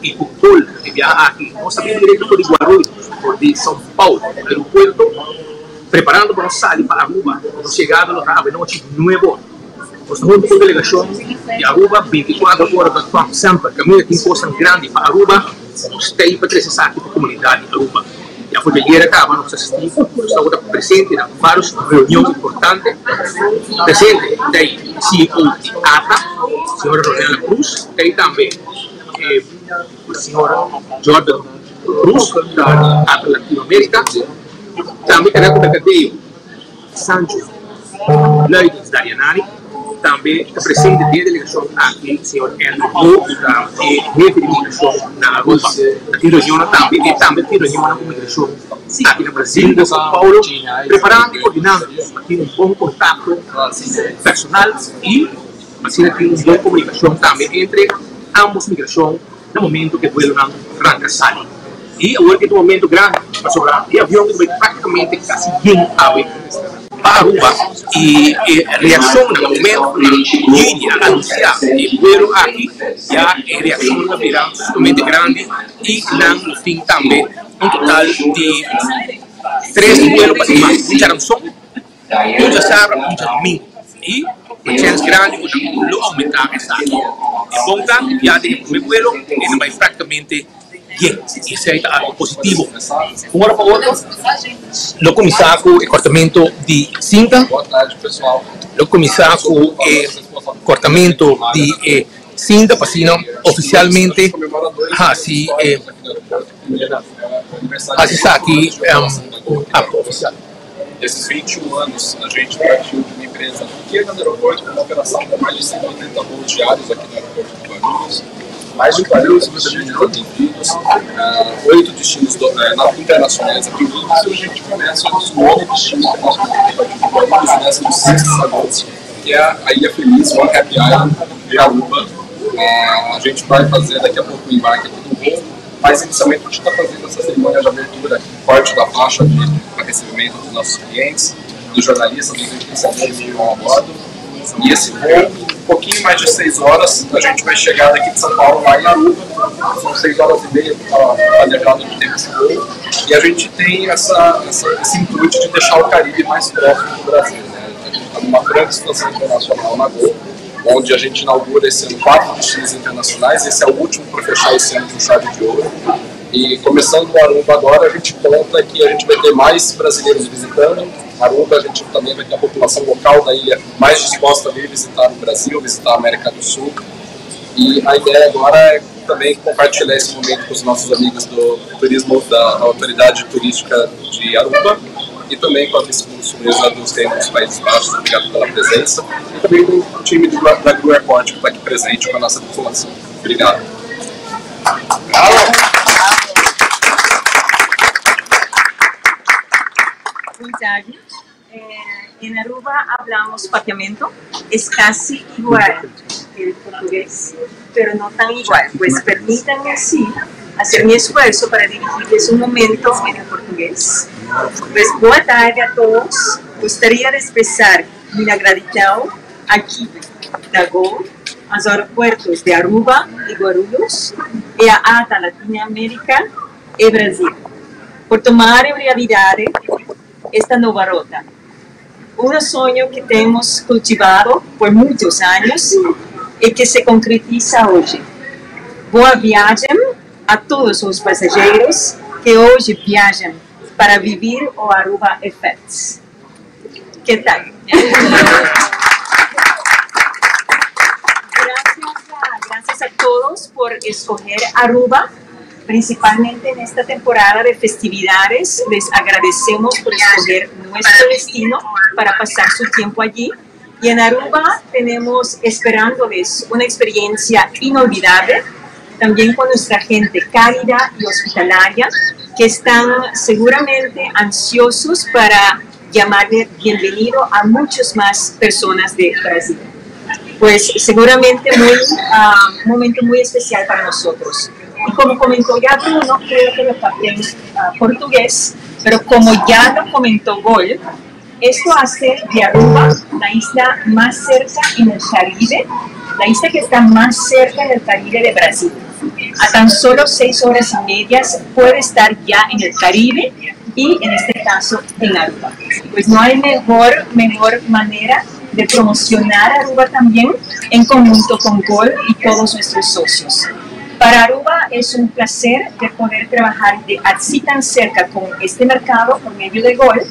Speaker 2: y cu gol e biaha aki nos ta bibo directo for di Guarulhos for di São Paulo aeropuerto preparando pa nos sali pa Aruba nos yegada lo ta awe nochi nuebe ora. Nos ta huntu ku delegashon di Aruba bintikuater ora ta tòp semper kaminda tin kosnan grandi pa Aruba nos ta ei pa trese esaki pa komunidat di Aruba. Ya for di ayera kaba nos ta asistí nos tabata presente na vários reunion importante. Presente ta ei CEO di ata señora Ronella Cruz ta ei tambe e señor Jordan Cruz ta di ata Latinoamerica tambe ta Reco Mercadeo. Sancho Luidens Darianani. Tambe ta presente den e delegashon aki señor Andrew Ho ku ta e hefe di migrashon na Aruba. Ta tin reunionnan tambe e tambe tin reunionnan ku migrashon aki na Brasil, na São Paulo, preparando i kordinando pa tin un bon kontakto personal i asina tin un bon komunikashon tambe entre ambos migrashon na momento ku e vuelonan ranka sali. I awor ke ta un momento grandi pasobra e avion ta bai praktikamente kasi yen awe pa Aruba i e reakshonnan na momento ku nan Gini a anunsiá e vuelo aki ya e reakshonnan a bira sumamente grandi i nan lo tin tambe un total di tres vuelo pa siman, un djaranson, un djasabra, un djadumingu i ku e chèns grandi ku nan lo oumentá esaki. E bon ta ya den e promé vuelo e ta bai praktikamente. Bien, y esey ta algo positivo. Un ora pa otro lo cuminsa cu e cortamento di cinta, lo cuminsa cu e cortamento di e cinta pa asina oficialmente haci e haci esaki un acto oficial.
Speaker 13: Esses 21 anos a gente partiu de uma empresa pequena no aeroporto com uma operação com mais de 180 voos diários aqui no aeroporto de Guarulhos. Mais de 450 mil atendidos, oito destinos do, eh, internacionais atendidos, e a gente começa o nosso novo destino que nós vamos ter a partir de Guarulhos nessa de 6 de agosto, que é a Ilha Feliz, One Happy Island, de Aruba. Uh, a gente vai fazer daqui a pouco o embarque aqui do voo, mas inicialmente a gente está fazendo essa cerimônia de abertura aqui, corte da faixa de recebimento dos nossos clientes, dos jornalistas, dos influenciadores que vão a bordo. E esse voo, um pouquinho mais de 6 horas, a gente vai chegar daqui de São Paulo lá em Aruba. São 6 horas e meia que está planejado de tempo esse voo. E a gente tem essa, essa, esse intuito de deixar o Caribe mais próximo do Brasil. Né? A gente está numa grande expansão internacional na Gol, onde a gente inaugura esse ano quatro destinos internacionais. Esse é o último para fechar esse ano com chave de ouro. E começando o Aruba agora, a gente conta que a gente vai ter mais brasileiros visitando. Aruba, a gente também vai ter a população local da ilha mais disposta a vir visitar o Brasil, visitar a América do Sul. E a ideia agora é também compartilhar esse momento com os nossos amigos do turismo da Autoridade Turística de Aruba e também com a vice-consulesa dos Reinos dos Países Baixos. Obrigado pela presença. E também com o time do, da Gru Airport que está aqui presente com a nossa tripulação. Obrigado.
Speaker 14: Boa tarde. Eh, en Aruba hablamos papiamento, es casi igual que el portugués, pero no tan igual. Pues permítanme sí hacer mi esfuerzo para dirigirles un momento en el portugués. Pues boa tarde a todos. Gostaria de expressar minha gratidão aqui da Gol, aos aeroportos de Aruba e Guarulhos e a ATA Latinoamérica e Brasil, por tomar em realidade esta nova rota. Um sonho que temos cultivado por muitos anos e que se concretiza hoje. Boa viagem a todos os passageiros que hoje viajam para viver o Aruba Effects. Que tal? Gracias a, gracias a todos por escoger Aruba. Principalmente en esta temporada de festividades, les agradecemos por escoger nuestro destino para pasar su tiempo allí. Y en Aruba tenemos esperándoles una experiencia inolvidable, también con nuestra gente cálida y hospitalaria, que están seguramente ansiosos para llamarle bienvenido a muchas más personas de Brasil. Pues seguramente muy, uh, un momento muy especial para nosotros. Y como comentó ya Bruno, creo que lo en uh, portugués, pero como ya lo comentó Gol, esto hace de Aruba la isla más cerca en el Caribe, la isla que está más cerca en el Caribe de Brasil. A tan solo seis horas y media puede estar ya en el Caribe y en este caso en Aruba. Pues no hay mejor, mejor manera de promocionar Aruba también en conjunto con Gol y todos nuestros socios. Para Aruba es un placer de poder trabajar de así tan cerca con este mercado por medio de Gol,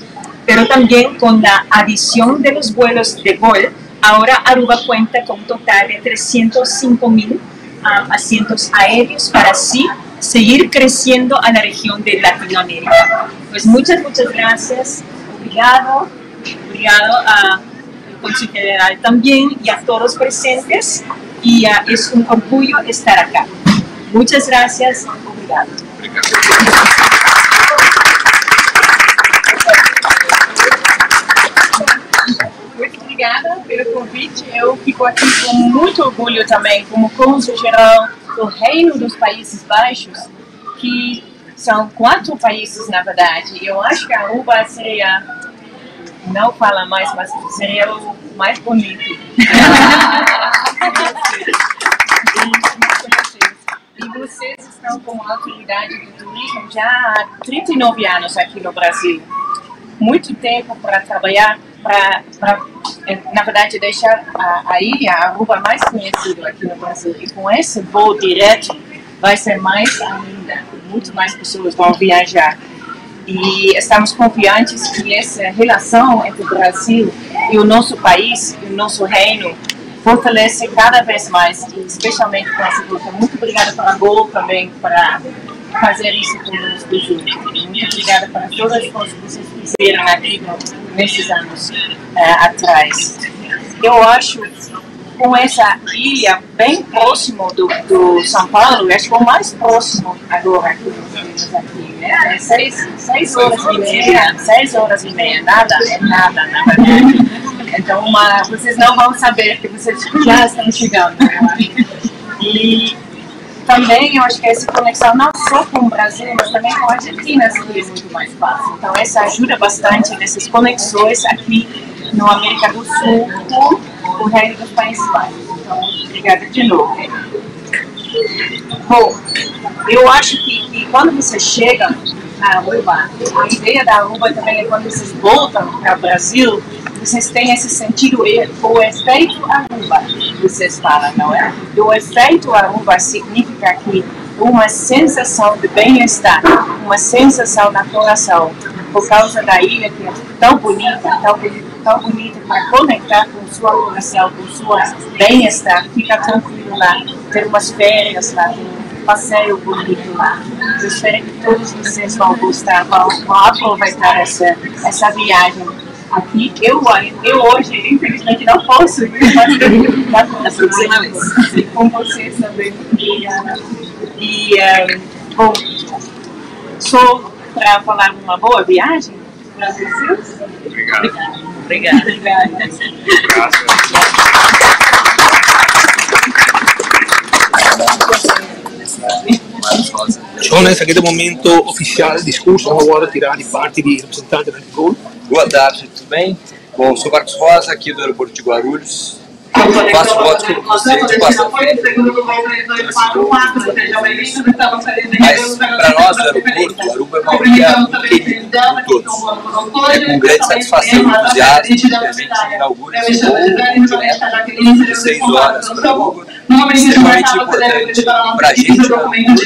Speaker 14: pero también con la adición de los vuelos de Gol. Ahora Aruba cuenta con un total de 305 mil asientos aéreos para así seguir creciendo a la región de Latinoamérica. Pues muchas, muchas gracias. Obrigado. Obrigado al Consejo General también y a todos presentes. Y uh, es un orgullo estar acá. Muchas gracias. Obrigado.
Speaker 15: Muito obrigada pelo convite. Eu fico aqui com muito orgulho também, como cônsul-geral do Reino dos Países Baixos, que são quatro países, na verdade. Eu acho que Aruba seria, não fala mais, mas seria o mais bonito. E vocês estão com a autoridade do turismo já há 39 anos aqui no Brasil. Muito tempo para trabalhar, para, na verdade, deixar a, a ilha, a Aruba, mais conhecida aqui no Brasil. E com esse voo direto, vai ser mais ainda. Muito mais pessoas vão viajar. E estamos confiantes que essa relação entre o Brasil e o nosso país, e o nosso reino, fortalece cada vez mais, especialmente com essa luta. Muito obrigada para a Gol também, para fazer isso conosco junto. Muito obrigada para todas as coisas que vocês fizeram aqui nesses anos uh, atrás. Eu acho com essa ilha bem próximo do, do São Paulo, acho que o mais próximo agora que nós temos aqui, né? É seis, seis horas e meia, seis horas e meia, nada, é nada, na verdade. Então, uma, vocês não vão saber que vocês já estão chegando. Né? E também eu acho que essa conexão não só com o Brasil, mas também com a Argentina seria muito mais fácil. Então, essa ajuda bastante nessas conexões aqui no América do Sul com o Reino dos Países Baixos. Então, obrigada de novo. Bom, eu acho que, que quando você chega na Aruba, a ideia da Aruba também é quando vocês voltam para o Brasil, vocês têm esse sentido, o efeito Aruba, vocês falam, não é? O efeito Aruba significa que uma sensação de bem-estar, uma sensação na coração, por causa da ilha que é tão bonita, tão, tão bonita para conectar com sua coração, com seu bem-estar, fica tranquilo lá, ter umas férias lá, ter um passeio bonito lá. Eu espero que todos vocês vão gostar, vão, vão aproveitar essa, essa viagem aqui. Eu, eu hoje, infelizmente, não posso ir, mas na próxima vez. Com vocês também. Obrigada. E, um, bom, só para falar uma boa viagem para vocês.
Speaker 13: Obrigado.
Speaker 15: Obrigada. Obrigada.
Speaker 2: Sono nesse aquele momento oficial, discurso, agora tirar de parte de representante da Gol.
Speaker 16: Boa tarde, tudo bem? Bom, sou Marcos Rosa, aqui do aeroporto de Guarulhos. Faço votos como você de bastante fé. Mas para nós do aeroporto, Aruba é uma ilha muito querida por todos. É com grande satisfação e entusiasmo que a gente inaugura esse voo direto de 6 horas para Aruba. Extremamente importante para a gente, para o Brasil.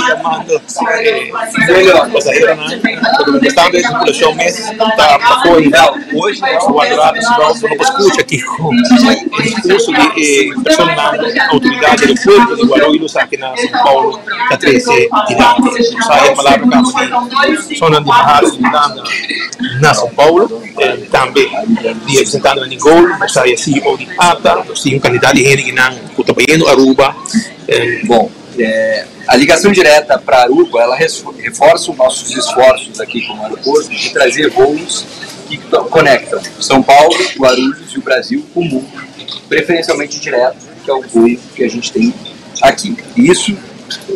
Speaker 17: Yamando pasaheronan, pasobra mientras tanto e tripulacion mes ta pafó y nos a warda rato si no bo no por scucha kico e discurso di e personanan autoridad di aeropuerto di Guarulhos aki na São Paulo ta trece dilanti. Nos a haya palabra caba di personanan di embahada di Hulanda na São Paulo, tambe di representantenan di Gol, nos a haya CEO di ata, nos tin un cantidad di hende kinan cu ta bayendo Aruba.
Speaker 16: Bom, a ligação direta para Aruba, ela reforça os nossos esforços aqui como aeroporto de trazer voos que conectam São Paulo, Guarulhos e o Brasil com o mundo, preferencialmente direto, que é o voo que a gente tem aqui. E isso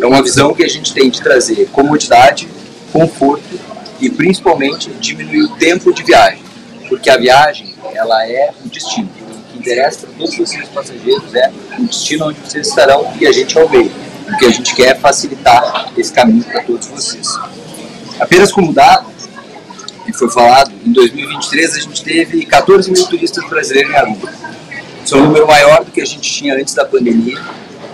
Speaker 16: é uma visão que a gente tem de trazer comodidade, conforto e principalmente diminuir o tempo de viagem, porque a viagem ela é o destino. O que interessa para todos vocês passageiros é o destino onde vocês estarão e a gente é o meio. O que a gente quer é facilitar esse caminho para todos vocês. Apenas como dado, e foi falado, em 2023 a gente teve 14 mil turistas brasileiros em Aruba. Isso é um número maior do que a gente tinha antes da pandemia.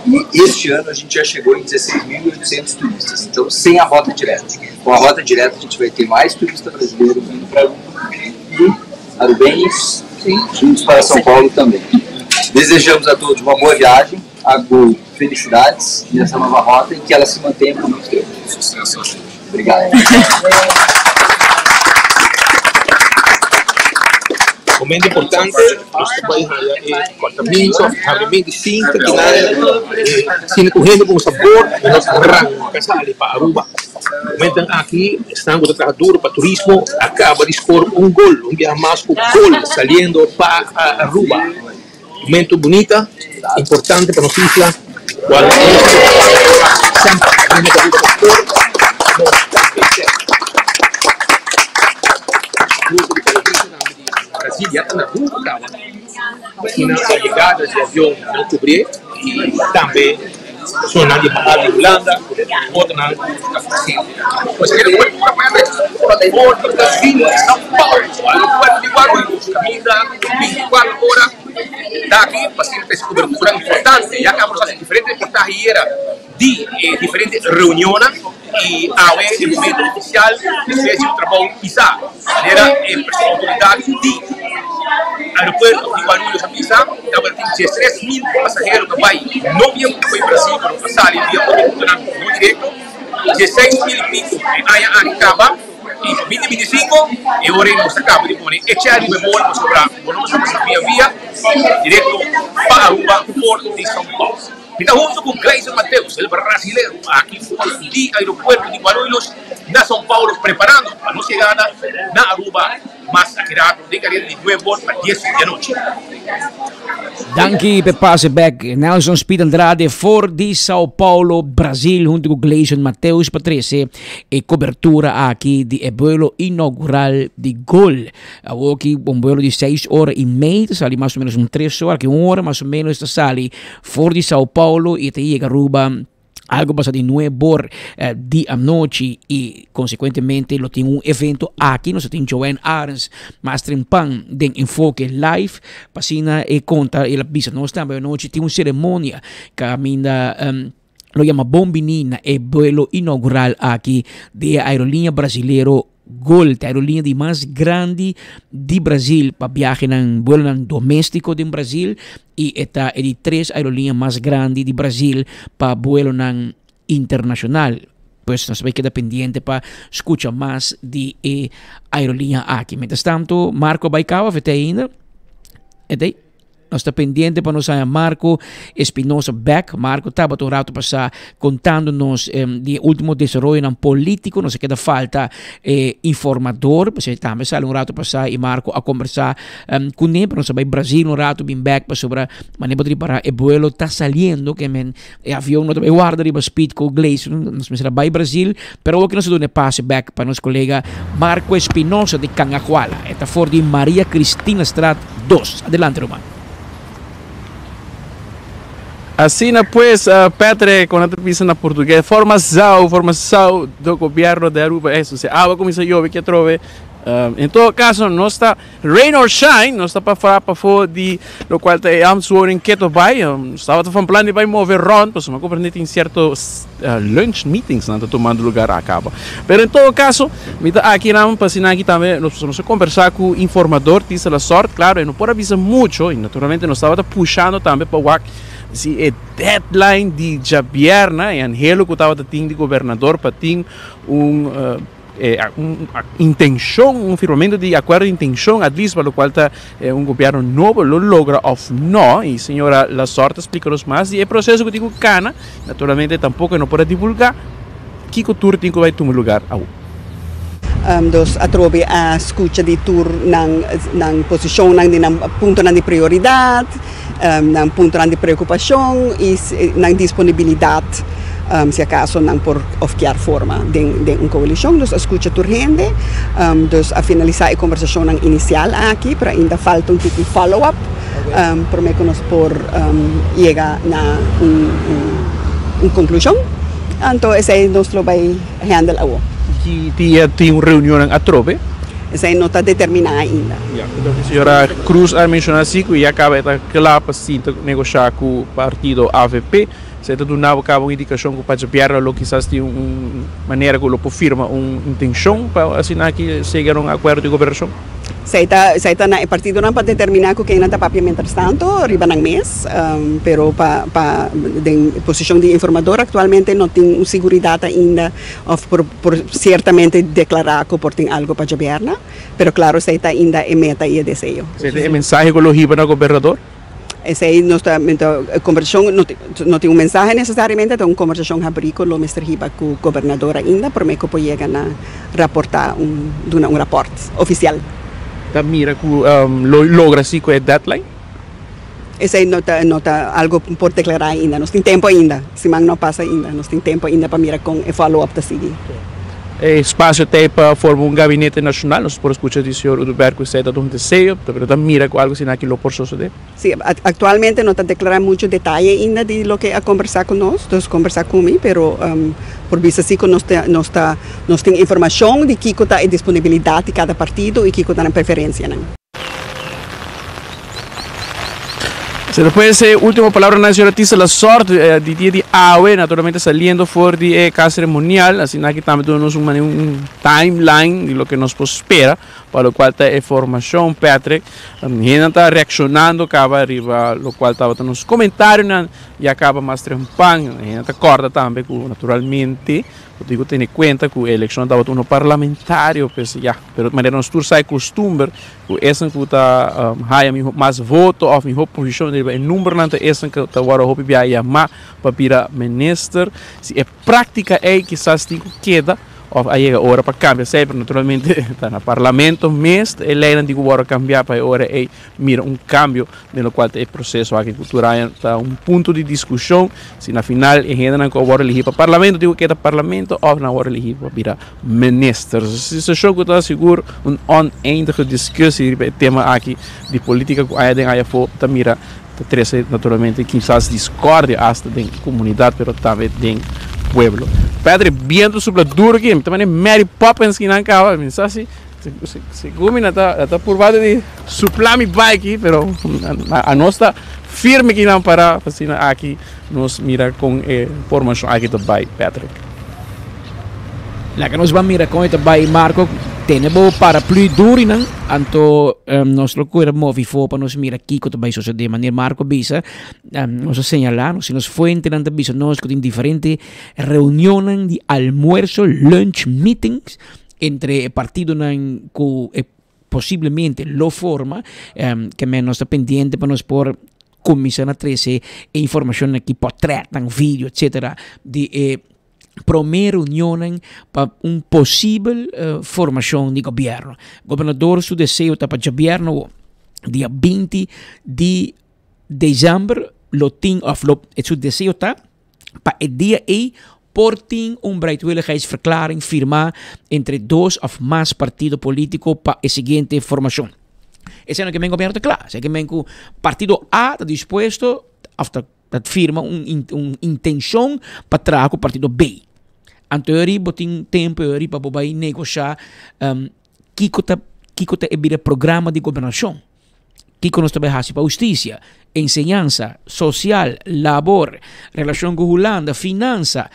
Speaker 16: E este ano a gente já chegou em 16.800 turistas, então sem a rota direta. Com a rota direta a gente vai ter mais turista brasileiro vindo para Aruba e arubenhos vindos para São Paulo também. Desejamos a todos uma boa viagem, a Gol felicidades nessa nova rota e que ela se mantenha por muito tempo.
Speaker 13: Sucesso.
Speaker 16: Obrigado.
Speaker 2: Momento importante, nos ta bai haya e cortamento, habrimento di cinta ki nan asina cu hende cu sabor y nos ranca sali pa Aruba. Momentonan aki esnan cu ta traha duro pa turismo a caba di score un gol, un biaha mas cu gol saliendo pa Aruba. Momento bunita, importante pa nos isla, cual nos ta semper hende ta busca por nos ta vencer. Grupo di periodista tambe di Brasil ya ta na rumbo caba asina e yegada di avion nan cubrie y tambe personanan di embahada di Hulanda y otronan cu ta presente. Pues kere cobertura pa e for di Brasil, São Paulo, aeropuerto di Guarulhos, caminda 24 ora ta aki pa asina ta e cobertura importante ya caba nos haci diferente reportahe ayera di e diferente reunionnan y awe e momento oficial despues di un trabou pisa manera e autoridad di aeropuerto di Guarulhos a bisa tabata tin diestres mil pasahero ta bay no via bay Brasil pero a sali via otro rutonan no directo dieseis mil y pico e aña aki caba y pa binti binti sinku e ora nos ta caba di pone e cherry bemol pasobra bo no ta pasa via via directo pa Aruba for di São Paulo. Mi ta hunto cu Gleison Mateus, el brasilero, aki for di aeropuerto di Guarulhos na São Paulo preparando pa nos yegada na Aruba mas aki rato den careda di nuebe or pa dies di anochi.
Speaker 1: Danki p'e pase bek Nelson Speed Andrade for di Sao Paulo, Brasil hunto cu Gleison Mateus pa trece e cobertura aki di e buelo inaugural di Gol. Awoki un buelo di seis ora y mei ta sali mas o menos un tres ora, aki un ora mas o menos ta sali for di Sao Paulo y ta yega Aruba algo pasa di nuebor di anochi y consecuentemente lo tin un evento aki, nos tin Joanne Arends mas trempan den Enfoke Live pa asina e conta el a bisa nos tambe anochi tin un ceremonia caminda lo yama bon bini na e buelo inaugural aki di e aerolínea brasilero Gol ta aerolínea di mas grandi di Brasil pa biahenan buelonan doméstiko den Brasil i e ta e di tres aerolínea mas grandi di Brasil pa buelonan internashonal. Pues nos bai keda pendiente pa skucha mas di e aerolínea aki. Mientras tanto Marco a bai kaba of e ta ainda? E ta ei? Nos ta pendiente pa nos haña Marco Espinosa bek. Marco tabata un rato pasá kontando nos di e último desaroyonan polítiko. Nos a keda falta e informador, pasobra e tambe sali un rato pasá i Marco a kombersá kuné. Pero nos a bai Brasil un rato bin bek pasobra manera bo ta ripará e buelo ta saliendo ke men e avion no ta bai warda riba speed ku Gleison. Nos mester a bai Brasil, pero awor ke nos a duna e pase bek pa nos kolega Marco Espinosa di Cangahuala. E ta for di Maria Cristinastraat. Dos. Adelante ruman.
Speaker 9: Asina pues, Patrick, con ta bisa na portugues, formação, formação do gobierno de Aruba. Eso, si awa cuminsa yobe ki atrobe, En todo caso, nos ta rain or shine, nos ta pa pafó di locual ta e ambtswoning keto bay. Nos tabata van plan di bay move rond, pasobra mi a comprende tin cierto lunch meetings nan ta tumando lugar a caba. Pero en todo caso, mi ta aki nan pa asina aki tambe nos nos a conversa cu informador Tisa Lasort. Claro, e no por a bisa mucho y naturalmente nos tabata pushando tambe pa wak si e deadline di djabièrnè, e anhelo cu tabata tin di gobernador pa tin un un intencion, un firmamento di acuerdo di intencion at least pa locual ta un gobierno nobo lo logra of no. Y señora Lasort ta splica nos mas di e proceso cu tin cu cana. Naturalmente tampoco e no por a divulga kico tur tin cu bay tuma lugar awo.
Speaker 18: Dus atrobe a scucha di tur nan nan posicionnan di nan puntonan di prioridad, nan puntonan di preocupacion y nan disponibilidad si acaso nan por of kier forma den den un coalicion. Dus a scucha tur hende, dus a finalisa e conversacionnan inicial aki, pero ainda falta un tiki follow up prome cu nos por yega na un un conclusion. Anto esey nos lo bay handle awo.
Speaker 9: Ki dia tin un reunionnan atrobe?
Speaker 18: Esei no ta determiná ainda.
Speaker 9: Ya, entonces señora Cruz a menciona si cu ya caba e ta cla pa sinta negosha cu partido avp. Esei ta duna bo caba un indicacion cu pa djabièrnè lo kisas tin un manera cu lo por firma un intencion pa asina aki sega na un acuerdo di gobernacion?
Speaker 18: Esei ta esei ta na e partidonan pa determiná cu ken nan ta papia mientrastanto riba nan mes, pero pa pa den posicion di informador actualmente no tin un siguridad ainda of por por ciertamente declara cu por tin algo pa djabièrnè, pero claro esei ta ainda e meta y e deseo.
Speaker 9: Esei ta e mensahe cu lo hiba na gobernador?
Speaker 18: Esei nos ta e conversacion no no tin un mensahe necesariamente, ta un conversacion habri cu lo mester hiba cu gobernador ainda prome cu por yega na raporta un duna un raport oficial.
Speaker 9: Ta mira cu lo logra si cu e deadline?
Speaker 18: Esei no ta no ta algo por declara ainda, nos tin tempo ainda, siman no a pasa ainda, nos tin tempo ainda pa mira con e follow up ta sigui.
Speaker 9: E espacio ta ei pa forma un gabinete nacional, nos por scucha di señor Oduber cu esei ta un deseo, pero ta mira cu algo asina aki lo por sosode.
Speaker 18: Si, actualmente no ta declara mucho detaye ainda di loke a conversa cu nos, dus conversa cu mi, pero por bisa si cu nos ta nos ta nos tin informacion di kico ta e disponibilidad di cada partido y kico ta nan preferencianan.
Speaker 9: Se despues e ultimo palabranan señora Tisa Lasort di dia di awe, naturalmente saliendo for di e cas ceremonial, asina aki tambe duna nos un manera un timeline di loke nos por spera pa locual ta e formacion Patrick. Hende ta reaccionando caba riba locual tabata nos comentarionan ya caba mas trempan. Hende ta corda tambe cu naturalmente bo tin cu tene cuenta cu e eleccion tabata uno parlamentario, pues ya, pero manera nos tur sa e costumber Ku esnan ku ta haya miho mas voto òf miho posishon riba e numbernan ta esnan ku ta wòrdu hopi biaha yamá pa bira minister. Si e práktika ei kisas tin ku keda òf a yega ora pa kambia esei, pero naturalmente ta na parlamento mes e leinan tin ku wòrdu kambiá pa e ora ei mira un kambio den lokual ta e proseso aki ku tur aña ta un punto di diskushon si na final e hendenan ku a wòrdu eligí pa parlamento tin ku keda parlamento òf nan a wòrdu eligí pa bira minister. Situashon ku ta sigur un oneindige diskussie riba e tema aki di politika ku aña den aña afó ta mira ta trese naturalmente kisas diskordia asta den komunidat pero tambe den pueblo. Patrick, bientu supla duro aki, mi ta manda Mary Poppins kinan kaba, mi sa si segun mi nan ta purba di supla mi bai aki pero anos ta firme kinan para asina aki nos mira kon e formashon aki ta bai, Patrick.
Speaker 1: Laga nos ban mira kon e ta bai Marco tene bo paraplu duri nan anto nos lo kura movi for pa nos mira kiko ta bai sosode manera Marco bisa nos a señala nos si nos fuentenan ta bisa nos ku tin diferente reunionnan di almuerzo lunch meetings entre e partidonan ku e posiblemente lo forma ke men nos ta pendiente pa nos por kuminsá na trese e informashonnan aki pòtrètnan video etsetera di e promé reunionnan pa un posibel formashon di gobièrnu. Gobernador su deseo ta pa djabièrnu awo dia binti di desèmber lo tin òf lo su deseo ta pa e dia ei por tin un bereidwilligheidsverklaring firmá entre dos òf mas partido polítiko pa e siguiente formashon. Esei no ke men gobièrnu ta kla. Esei ke men ku partido A ta dispuesto òf ta firma un un intenshon pa traha ku partido B. Anto e ori bo tin tempu e ori pa bo bai negoshá. Kiko ta kiko ta e bira programa di gobernashon? Kiko nos ta bai hasi pa hustisia, enseñansa, sosial, labor, relashon ku Hulanda, finansa,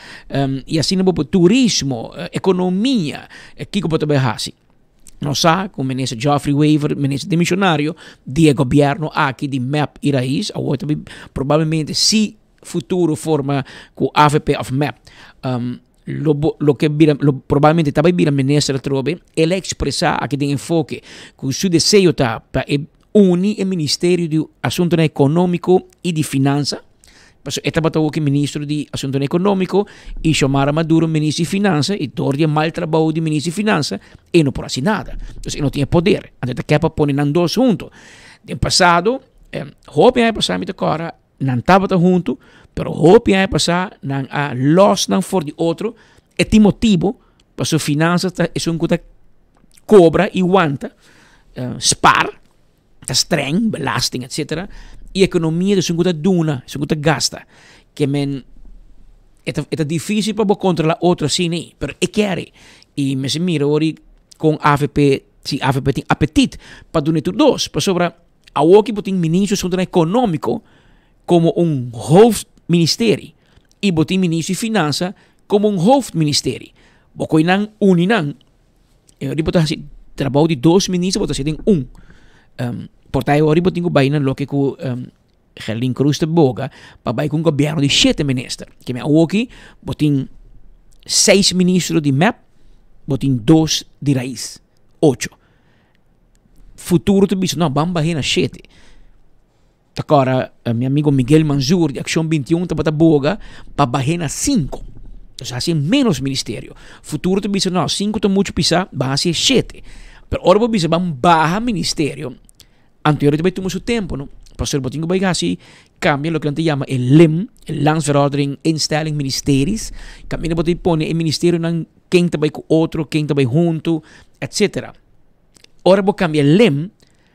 Speaker 1: i asina bo por turismo, ekonomia, kiko bo ta bai hasi? Nos sa ku Minister Geoffrey Wever, Minister demishonario di e gobièrnu aki di mep i Raiz, awor ta probablemente si futuro forma ku avp òf mep, Lo bo loke bira lo probablemente ta bai bira minister atrobe, el a ekspresá aki den enfoke ku su deseo ta pa e uni e ministerio di asuntunan ekonómiko i di finansa, pasobra e tabata awoki ministro di asuntunan ekonómiko i Xiomara Maduro minister di finansa i dor di e mal trabou di minister di finansa e no por hasi nada, entonces e no tin e poder, anto e ta ke pa pone nan dos hunto. Den pasado hopi aña pasá mi ta kòrda. Nan tabata huntu, pero hopi aña pasá nan a lòs nan for di otro. E tin motibu, pasobra finansa ta esun ku ta kobra i wanta, spar, ta streng, belasting etsetera, i ekonomia ta esun ku ta duna, esun ku ta gasta. Ke men e ta e ta difísil pa bo kontrolá otro asina ei, pero e kere. I mester mira ora kon avp, si avp tin apetit pa duna e tur dos, pasobra. Awoki bo tin Ministro di Asuntonan Ekonómiko komo un hoofdministerie i bo tin Ministro di Finansa komo un hoofdministerie. Bo koe nan uni nan e ora bo ta hasi trabou di dos minister bo ta hasi den un. Por ta e ora bo tin ku bai na loke ku Gerlin Cruz ta boga pa bai ku un gobièrnu di shete minister. Keme awoki bo tin seis ministro di mep, bo tin dos di Raiz, ocho. Futuro ta bisa no ban bahe na shete. Ta kora mi amigo Miguel Manzur di Accion 21 tabata boga pa bahe na sinku. Entonces hasi menos ministerio. Futuro ta bisa no sinku ta muchu pisa ban hasi shete. Pero ora bo bisa ban baha ministerio anto ta bai tuma su tempo no. Pasobra bo tin ku bai hasi kambia loke nan ta yama e LIM, Landsverordening Instelling Ministeries, kaminda bo ta pone e ministerionan ken ta bai ku otro, ken ta bai huntu, etcetera. Ora bo kambia lem,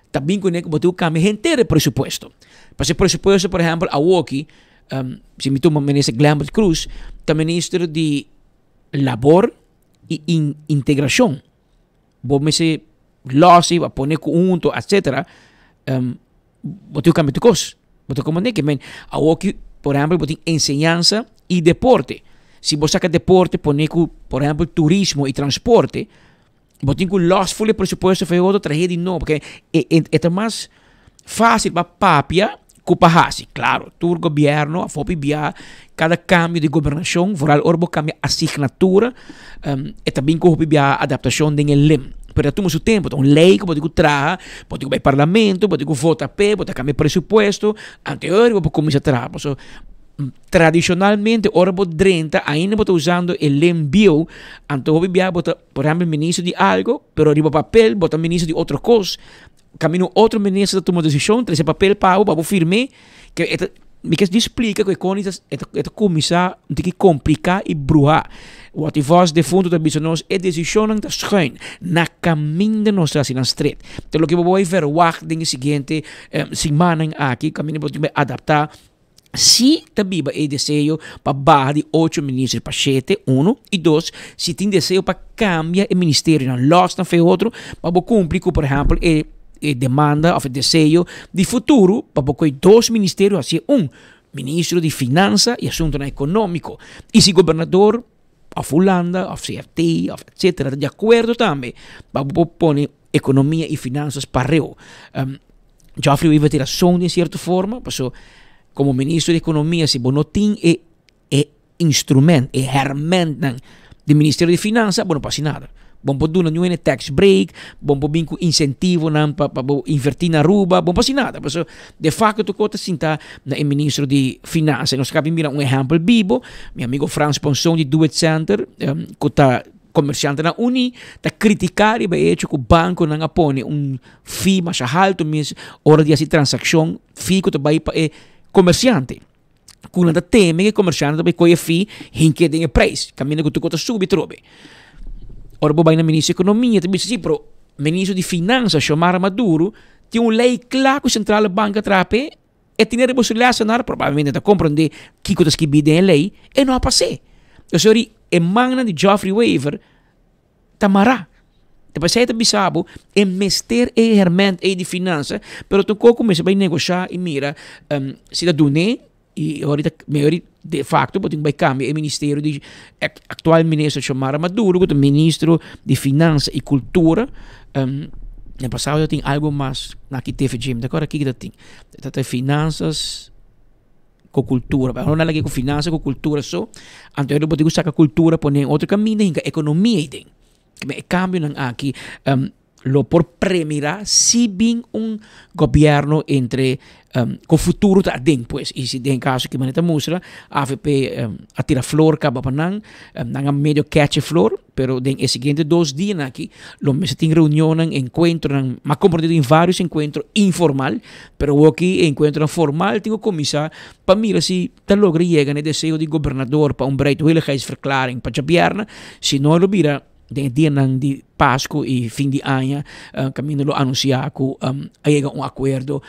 Speaker 1: ta bin kuné ku bo tin ku kambia henter e presupuesto. Pasobra e presupuesto, por ehèmpel, awoki, si mi tuma minister Glenbert Croes, ta minister di Labor i Integrashon. Bo mester lòs i pone ku huntu, etcetera. Bo tin ku kambia tur kos. Bo ta komprendé ke men awoki, por ehèmpel, bo tin enseñansa i deporte. Si bo saka deporte pone ku, por ehèmpel, turismo i transporte, Bo tin ku lòs ful e presupuesto for e otro trahe di nobo, paske e e e ta mas fásil pa papia ku pa hasi. Klaro, tur gobièrnu òf hopi bia kada kambio di gobernashon, foral ora bo kambia asignatura, e ta bin ku hopi bia adaptashon den e lem. Pero ta tuma su tempu, ta un lei ku bo tin ku traha, bo tin ku bai parlamento, bo tin ku vota p'e, bo ta kambia presupuesto, anto bo por kuminsá traha. Pasobra tradishonalmente ora bo drenta ainda bo ta usando e lem bieu, anto hopi bia bo ta por ehempel minister di algo, pero riba papel bo ta minister di otro kos, kaminda un otro minister ta tuma desishon, trese papel pa bo pa bo firm'é, ke e ta mi ke di splika ku e koni ta e ta kuminsá un tiki kompliká i bruhá. Watty Vos defuntu ta bisa nos e desishonnan ta schuin na kaminda nos ta hasi nan stret. Ta loke bo por bai verwagt den e siguiente simannan aki kaminda bo tin bai adaptá. Si ta biba e deseo pa baha di ocho minister pa shete, uno, i dos, si tin deseo pa kambia e ministerionan, lòs nan fe otro, pa bo kumpli ku por ehèmpel e e demanda òf e deseo di futuro pa bo kohe dos ministerio hasié un, ministro di finansa i asuntunan ekonómiko. I si gobernador òf Hulanda òf CFT òf etsetera ta di akuerdo tambe pa bo por pone ekonomia i finansas pareu. Geoffrey Wever tin rason den sierto forma, paso komo ministro di ekonomia si bo no tin e e instrument, e hermentnan di ministerio di finansa, bo no por hasi nada. Bo no por duna niun hende tax break, bo no por bin ku insentivonan pa pa bo invertí na Aruba, bo no por hasi nada. Paso de facto tur kos ta sinta na e ministro di finansa. Nos a mira un ehèmpel bibo, mi amigo Frans Ponson di Do It Center, ku ta Komersiantenan uní ta kritiká riba e echo ku bankonan a pone un fee masha haltu mes ora di hasi transakshon, fee ku ta bai pa e komersiante. Ku nan ta teme ku e komersiante ta bai kohe e fee hink'é den e preis, kaminda ku tur kos ta subi atrobe. Ora bo bai na Ministro di Ekonomia ta bisa si, pero Ministro di Finansa Xiomara Maduro tin un lei kla ku Sentrale Bank a traha p'e, E tene riba su lèsenar, probablemente ta komprondé kiko ta skibí den e lei, e no a pas'é. Pasobra e mannan di Geoffrey Wever ta mará. Ta p'esei ta bisa bo e mester e herment ei di finansa, pero tokó ku mester bai negoshá i mira si ta dun'é i ahorita mehor de facto bo tin bai kambia e ministerio di aktual minister Xiomara Maduro ku ta ministro di finansa i kultura. Den pasado ta tin algo mas na ki tefi dje, mi ta kòrda kiko ta tin. Ta ta finansas ku kultura, pero no lag'é ku finansa ku kultura so, anto bo tin ku saka kultura pone en otro kaminda hinka ekonomia ei den. E kambionan aki lo por premira si bin un gobierno entre cu futuro ta aden pues y si den caso ki manera ta mustra avp a tira flor caba pa nan, nan a medio catch e flor pero den e siguiente dos dianan aki lo mester tin reunionnan, encuentronan, m'a comprende tin varios encuentro informal pero awoki e encuentronan formal tin cu cuminsa pa mira si ta logra yega na e deseo di gobernador pa un bereidwilligheidsverklaring pa djabièrnè, si no lo bira den e dianan di Pasku i fin di aña kaminda lo anunsiá ku a yega un akuerdo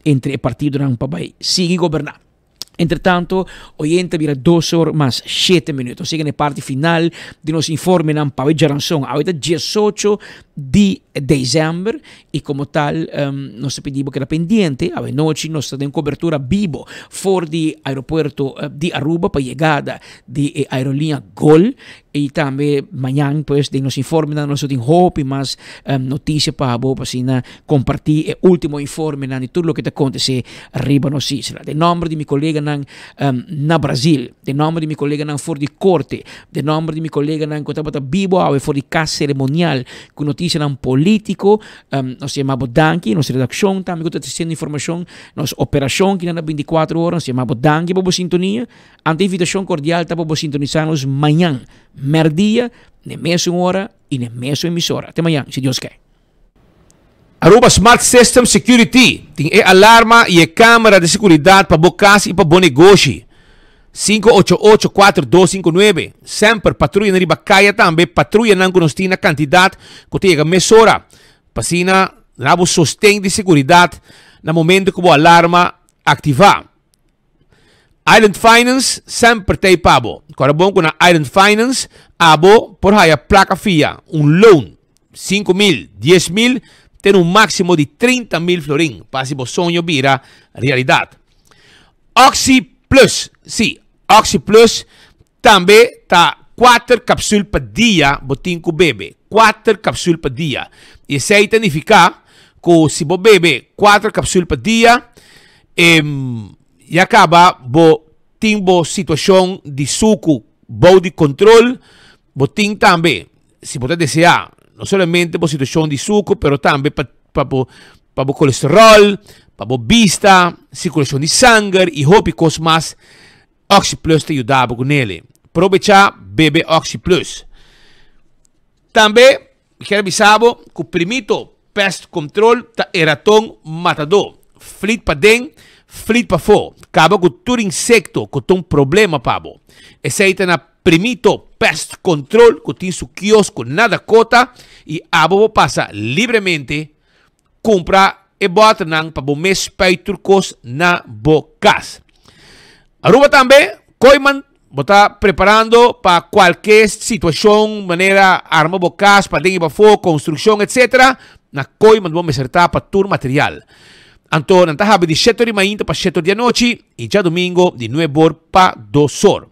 Speaker 1: entre e partidonan pa bai sigui goberná. Entretanto, oyente a bira dos or mas shete minuut. Nos yega na e parti final di nos informenan pa awe djaranson. Awe ta diesocho di dezèmber i komo tal nos ta pidi bo keda pendiente. Awe nochi nos ta den kobertura bibo for di aeropuerto di Aruba pa yegada di e aerolínea Gol. I tambe mañan pues den nos informenan nos lo tin hopi mas noticia pa bo pa asina comparti e ultimo informenan di tur loke ta acontece riba nos isla. Den nomber di mi coleganan na Brazil, den nomber di mi coleganan for di corte, den nomber di mi coleganan cu tabata bibo awe for di cas ceremonial cu noticianan politico, nos ta yama bo danki, nos redaccion tambe cu ta treciendo informacion, nos operacion kinan na binticuatro ora, nos ta yama bo danki pa bo sintonia. Ante invitacion cordial ta pa bo sintonisa nos mañan merdia n'e mesun ora y n'e mesun emisora. Te mañan, si Dios ke.
Speaker 2: Aruba Smart System Security tin e alarma y e camera di seguridad pa bo cas y pa bo negoshi. 588 4259 Semper patruyanan riba caya tambe patruyanan cu nos tin na cantidad cu ta yega mesora pa asina na bo sosten di seguridad na momento cu bo alarma activa. Island Finance semper t'ei pa bo. Kòrda bon ku na Island Finance abo por haya plaka fia, un loan, 5.000, 10.000 te na un máksimo di 30.000 florin pa hasi bo soño bira realidat. Oxi Plus, sí, Oxi Plus tambe ta kuater kapsul pa dia bo tin ku bebe, kuater kapsul pa dia. I esei ta nifiká ku si bo bebe kuater kapsul pa dia, Ya kaba bo tin bo situashon di suku bou di kontrol, bo tin tambe, si bo ta deseá, no solamente bo situashon di suku, pero tambe pa pa bo pa bo kolesteròl, pa bo bista, sirkulashon di sanger i hopi kos mas, OxyPlus ta yuda bo ku nele. Probechá bebe OxyPlus. Tambe Mi kier a bisa bo ku primito pest control ta e raton matadó. Flit paden, flit pafó. Kaba ku tur insekto ku ta un problema pa bo. Esei ta na Primito Pest Control ku tin su kiosko na Dakota i abo bo pasa libremente kumpra e bòternan pa bo mes spuit tur kos na bo kas. Aruba tambe, Kooiman Bo ta preparando pa kualke situashon manera arma bo kas paden i pafó, konstrukshon etc. Na Kooiman bo mester ta pa tur material. Anto nan ta habri di shete or di mainta pa shete or di anochi i djadumingo di nuebe or pa dos or.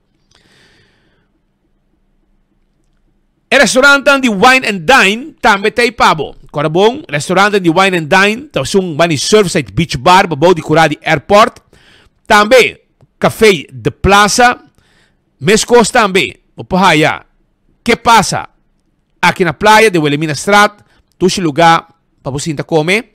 Speaker 2: E restaurantan di Wine and Dine tambe ta ei pa bo. Kòrda bon, restaurantan di Wine and Dine ta esun banda di Surfside Beach Bar babou di kurá di airport. Tambe Café de Plaza, meskos tambe bo por haya Ke Pasa aki na playa den Wilhelminastraat, dushi lugá pa bo sinta kome.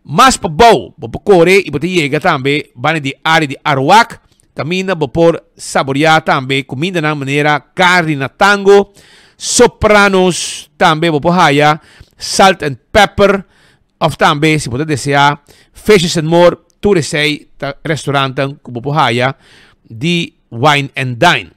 Speaker 2: Mas pabou bo por kore i bo ta yega tambe banda di área di Aruak, kaminda bo por saboriá tambe kumindanan manera karni na tango, sopranos, tambe bo por haya salt and pepper, Of tambe si bo ta desea Fishes and More, tur esei ta restaurantan ku bo por haya di Wine and Dine.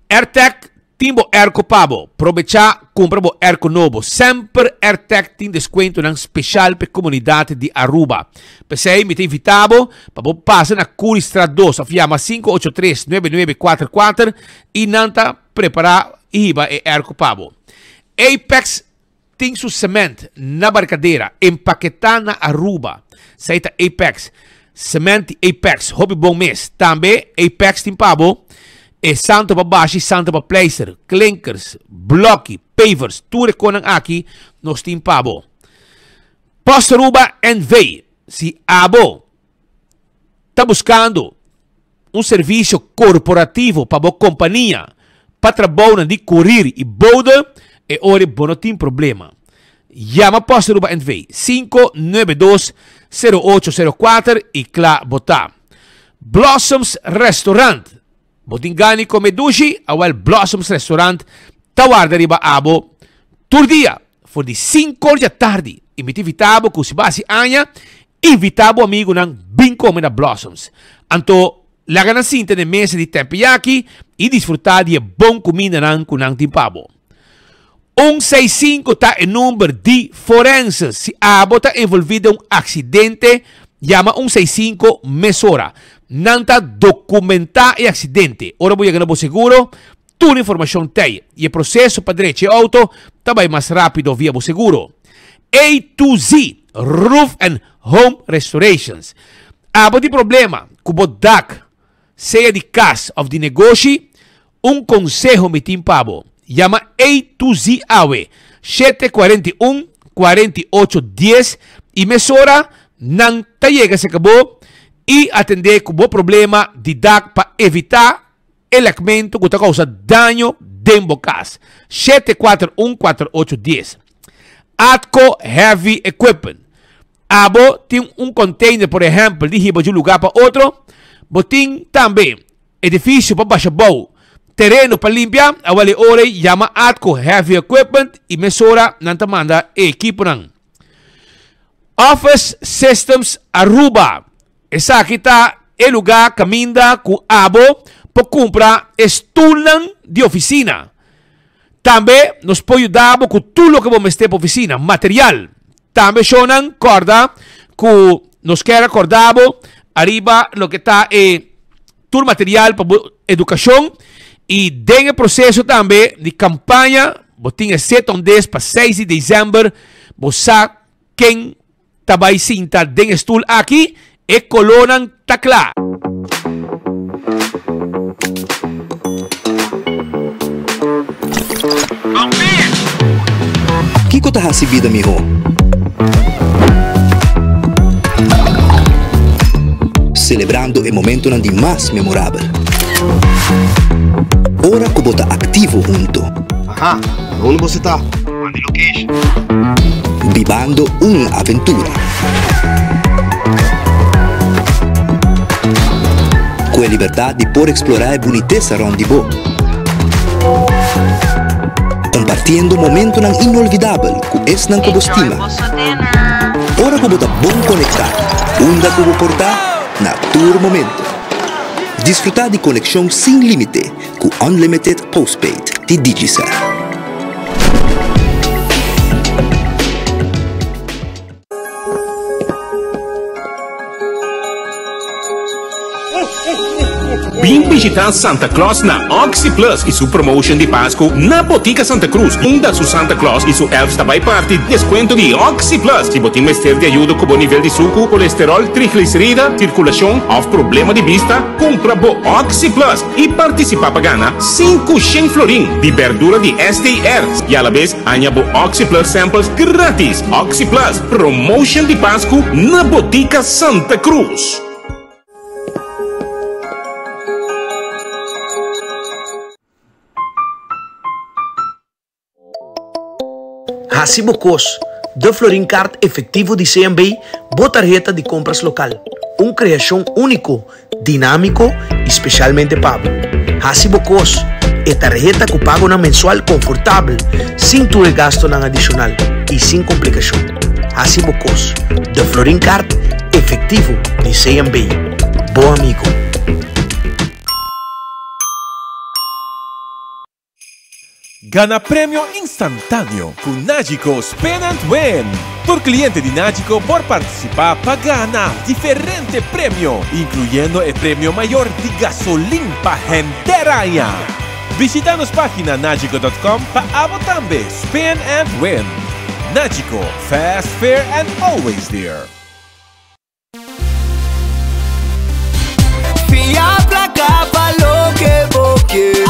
Speaker 2: Airtec tin bo airco pa bo. Probecha kumpra bo airco nobo. Semper Airtec tin deskuentonan speshal pa e komunidat di Aruba. P'esei mi ta invita bo pa bo pasa na Curiestraat dos of yama 583 9944 i nan ta prepara i hiba e airco pa bo. Apex. tin su cement na Barcadera, empaketá na Aruba. Esei ta Apex. Cement di Apex, hopi bon mes. Tambe Apex tin pa bo e santo pa bashi i santo pa pleister, klinkers, blòki, pavers, tur e konan aki nos tin pa bo. Post Aruba NV, si abo ta buskando un servisio korporativo pa bo kompania pa trabounan di kurir i bode, e ora bo no tin problema. Yama Post Aruba NV 592 0804 i kla bo ta. Blossoms Restaurant Bo tin gana di kome dushi? Awel Blossoms Restaurant ta warda riba abo tur dia for di sinku or djatardi. I mi ta invita bo ku si bo hasi aña, invita bo amigunan bin kome na Blossoms. Anto laga nan sinta na e mesa di teppiyaki i disfruta di e bon kumindanan ku nan tin pa bo. Un seis sinku ta e number di forense. Si abo ta envolvi den un aksidente, yama un seis sinku mesora. Nan ta dokumentá e aksidente. Ora bo yega na bo seguro, tur informashon t'ei i e proseso pa drecha e outo ta bai mas rápido via bo seguro. A to Z Roof and Home Restorations. Abo tin problema ku bo dak, sea di kas òf di negoshi? Un konseho mi tin pa bo, yama A to Z awe, 741 48 10 i mesora nan ta yega serka bo i atendé ku bo problema di dak pa evitá e lèkmentu ku ta kousa daño den bo kas. 741 48 10. Atco Heavy Equipment. Abo tin un container por ehempel di hiba di un lugar pa otro, bo tin tambe edificio pa basha bou, tereno pa limpia, awel e ora ei yama Atco Heavy Equipment y mesora nan ta manda e ekiponan. Office Systems Aruba, esaki ta e lugar caminda cu abo por cumpra e stoelnan di oficina. Tambe nos por yuda bo ku tur loke bo mester pa ofisina, material. Tambe shownan kòrda ku nos kier a kòrda bo ariba loke ta e tur material pa bo edukashon i den e proseso tambe di kampaña bo tin e set ondes pa seis di desèmber bo sa ken ta bai sinta den e stul aki, e kolónan ta kla.
Speaker 19: Kiko ta hasi bida mihó? Selebrando e momentonan di mas memorabel. Ora ku bo ta aktivo hunto.
Speaker 20: Aha, unda boso ta? Manda location.
Speaker 19: Bibando un aventura. Ku e libertat di por eksplorá e bunitesa rònt di bo. Kompartiendo momentonan inolvidabel ku esnan ku bo stima. Ora ku bo ta bon konektá, unda ku bo por ta, na tur momento. Disfrutá di konekshon sin límite ku Unlimited Postpaid di Digicel.
Speaker 21: Bin bishita Santa Claus na Oxi Plus y su promotion di Pascu na Botica Santa Cruz unda su Santa Claus y su elves ta bay parti descuento di Oxi Plus. Si bo tin mester di ayudo cu bo nivel di sucu, colesterol, triglicerida, circulacion of problema di bista, cumpra bo Oxi Plus y participa pa gana 500 florin di berdura di SDR y alabes haña bo Oxi Plus samples gratis. Oxi Plus, promotion di Pascu na Botica Santa Cruz.
Speaker 22: Hasi bo kos, De Florin Card Efectivo di CMB, bo tarheta di kompras lokal. Un kreashon úniko, dinámiko i spesialmente pa bo. Hasi bo kos, e tarheta ku pagonan mensual konfortabel, sin tur e gastunan adishonal i sin komplikashon. Hasi bo kos, De Florin Card Efectivo di CMB. Bo amigo.
Speaker 21: Gana premio instantáneo ku Nagico Spin and Win! Tur kliente di Nagico por partisipá pa gana diferente premio, inkluyendo e premio mayor di gasolin pa henter aña! Bishita nos página nagico dot com pa abo tambe spin and win!
Speaker 3: Nagico, fast, fair and always there.
Speaker 4: Fia placa pa loke bo kier.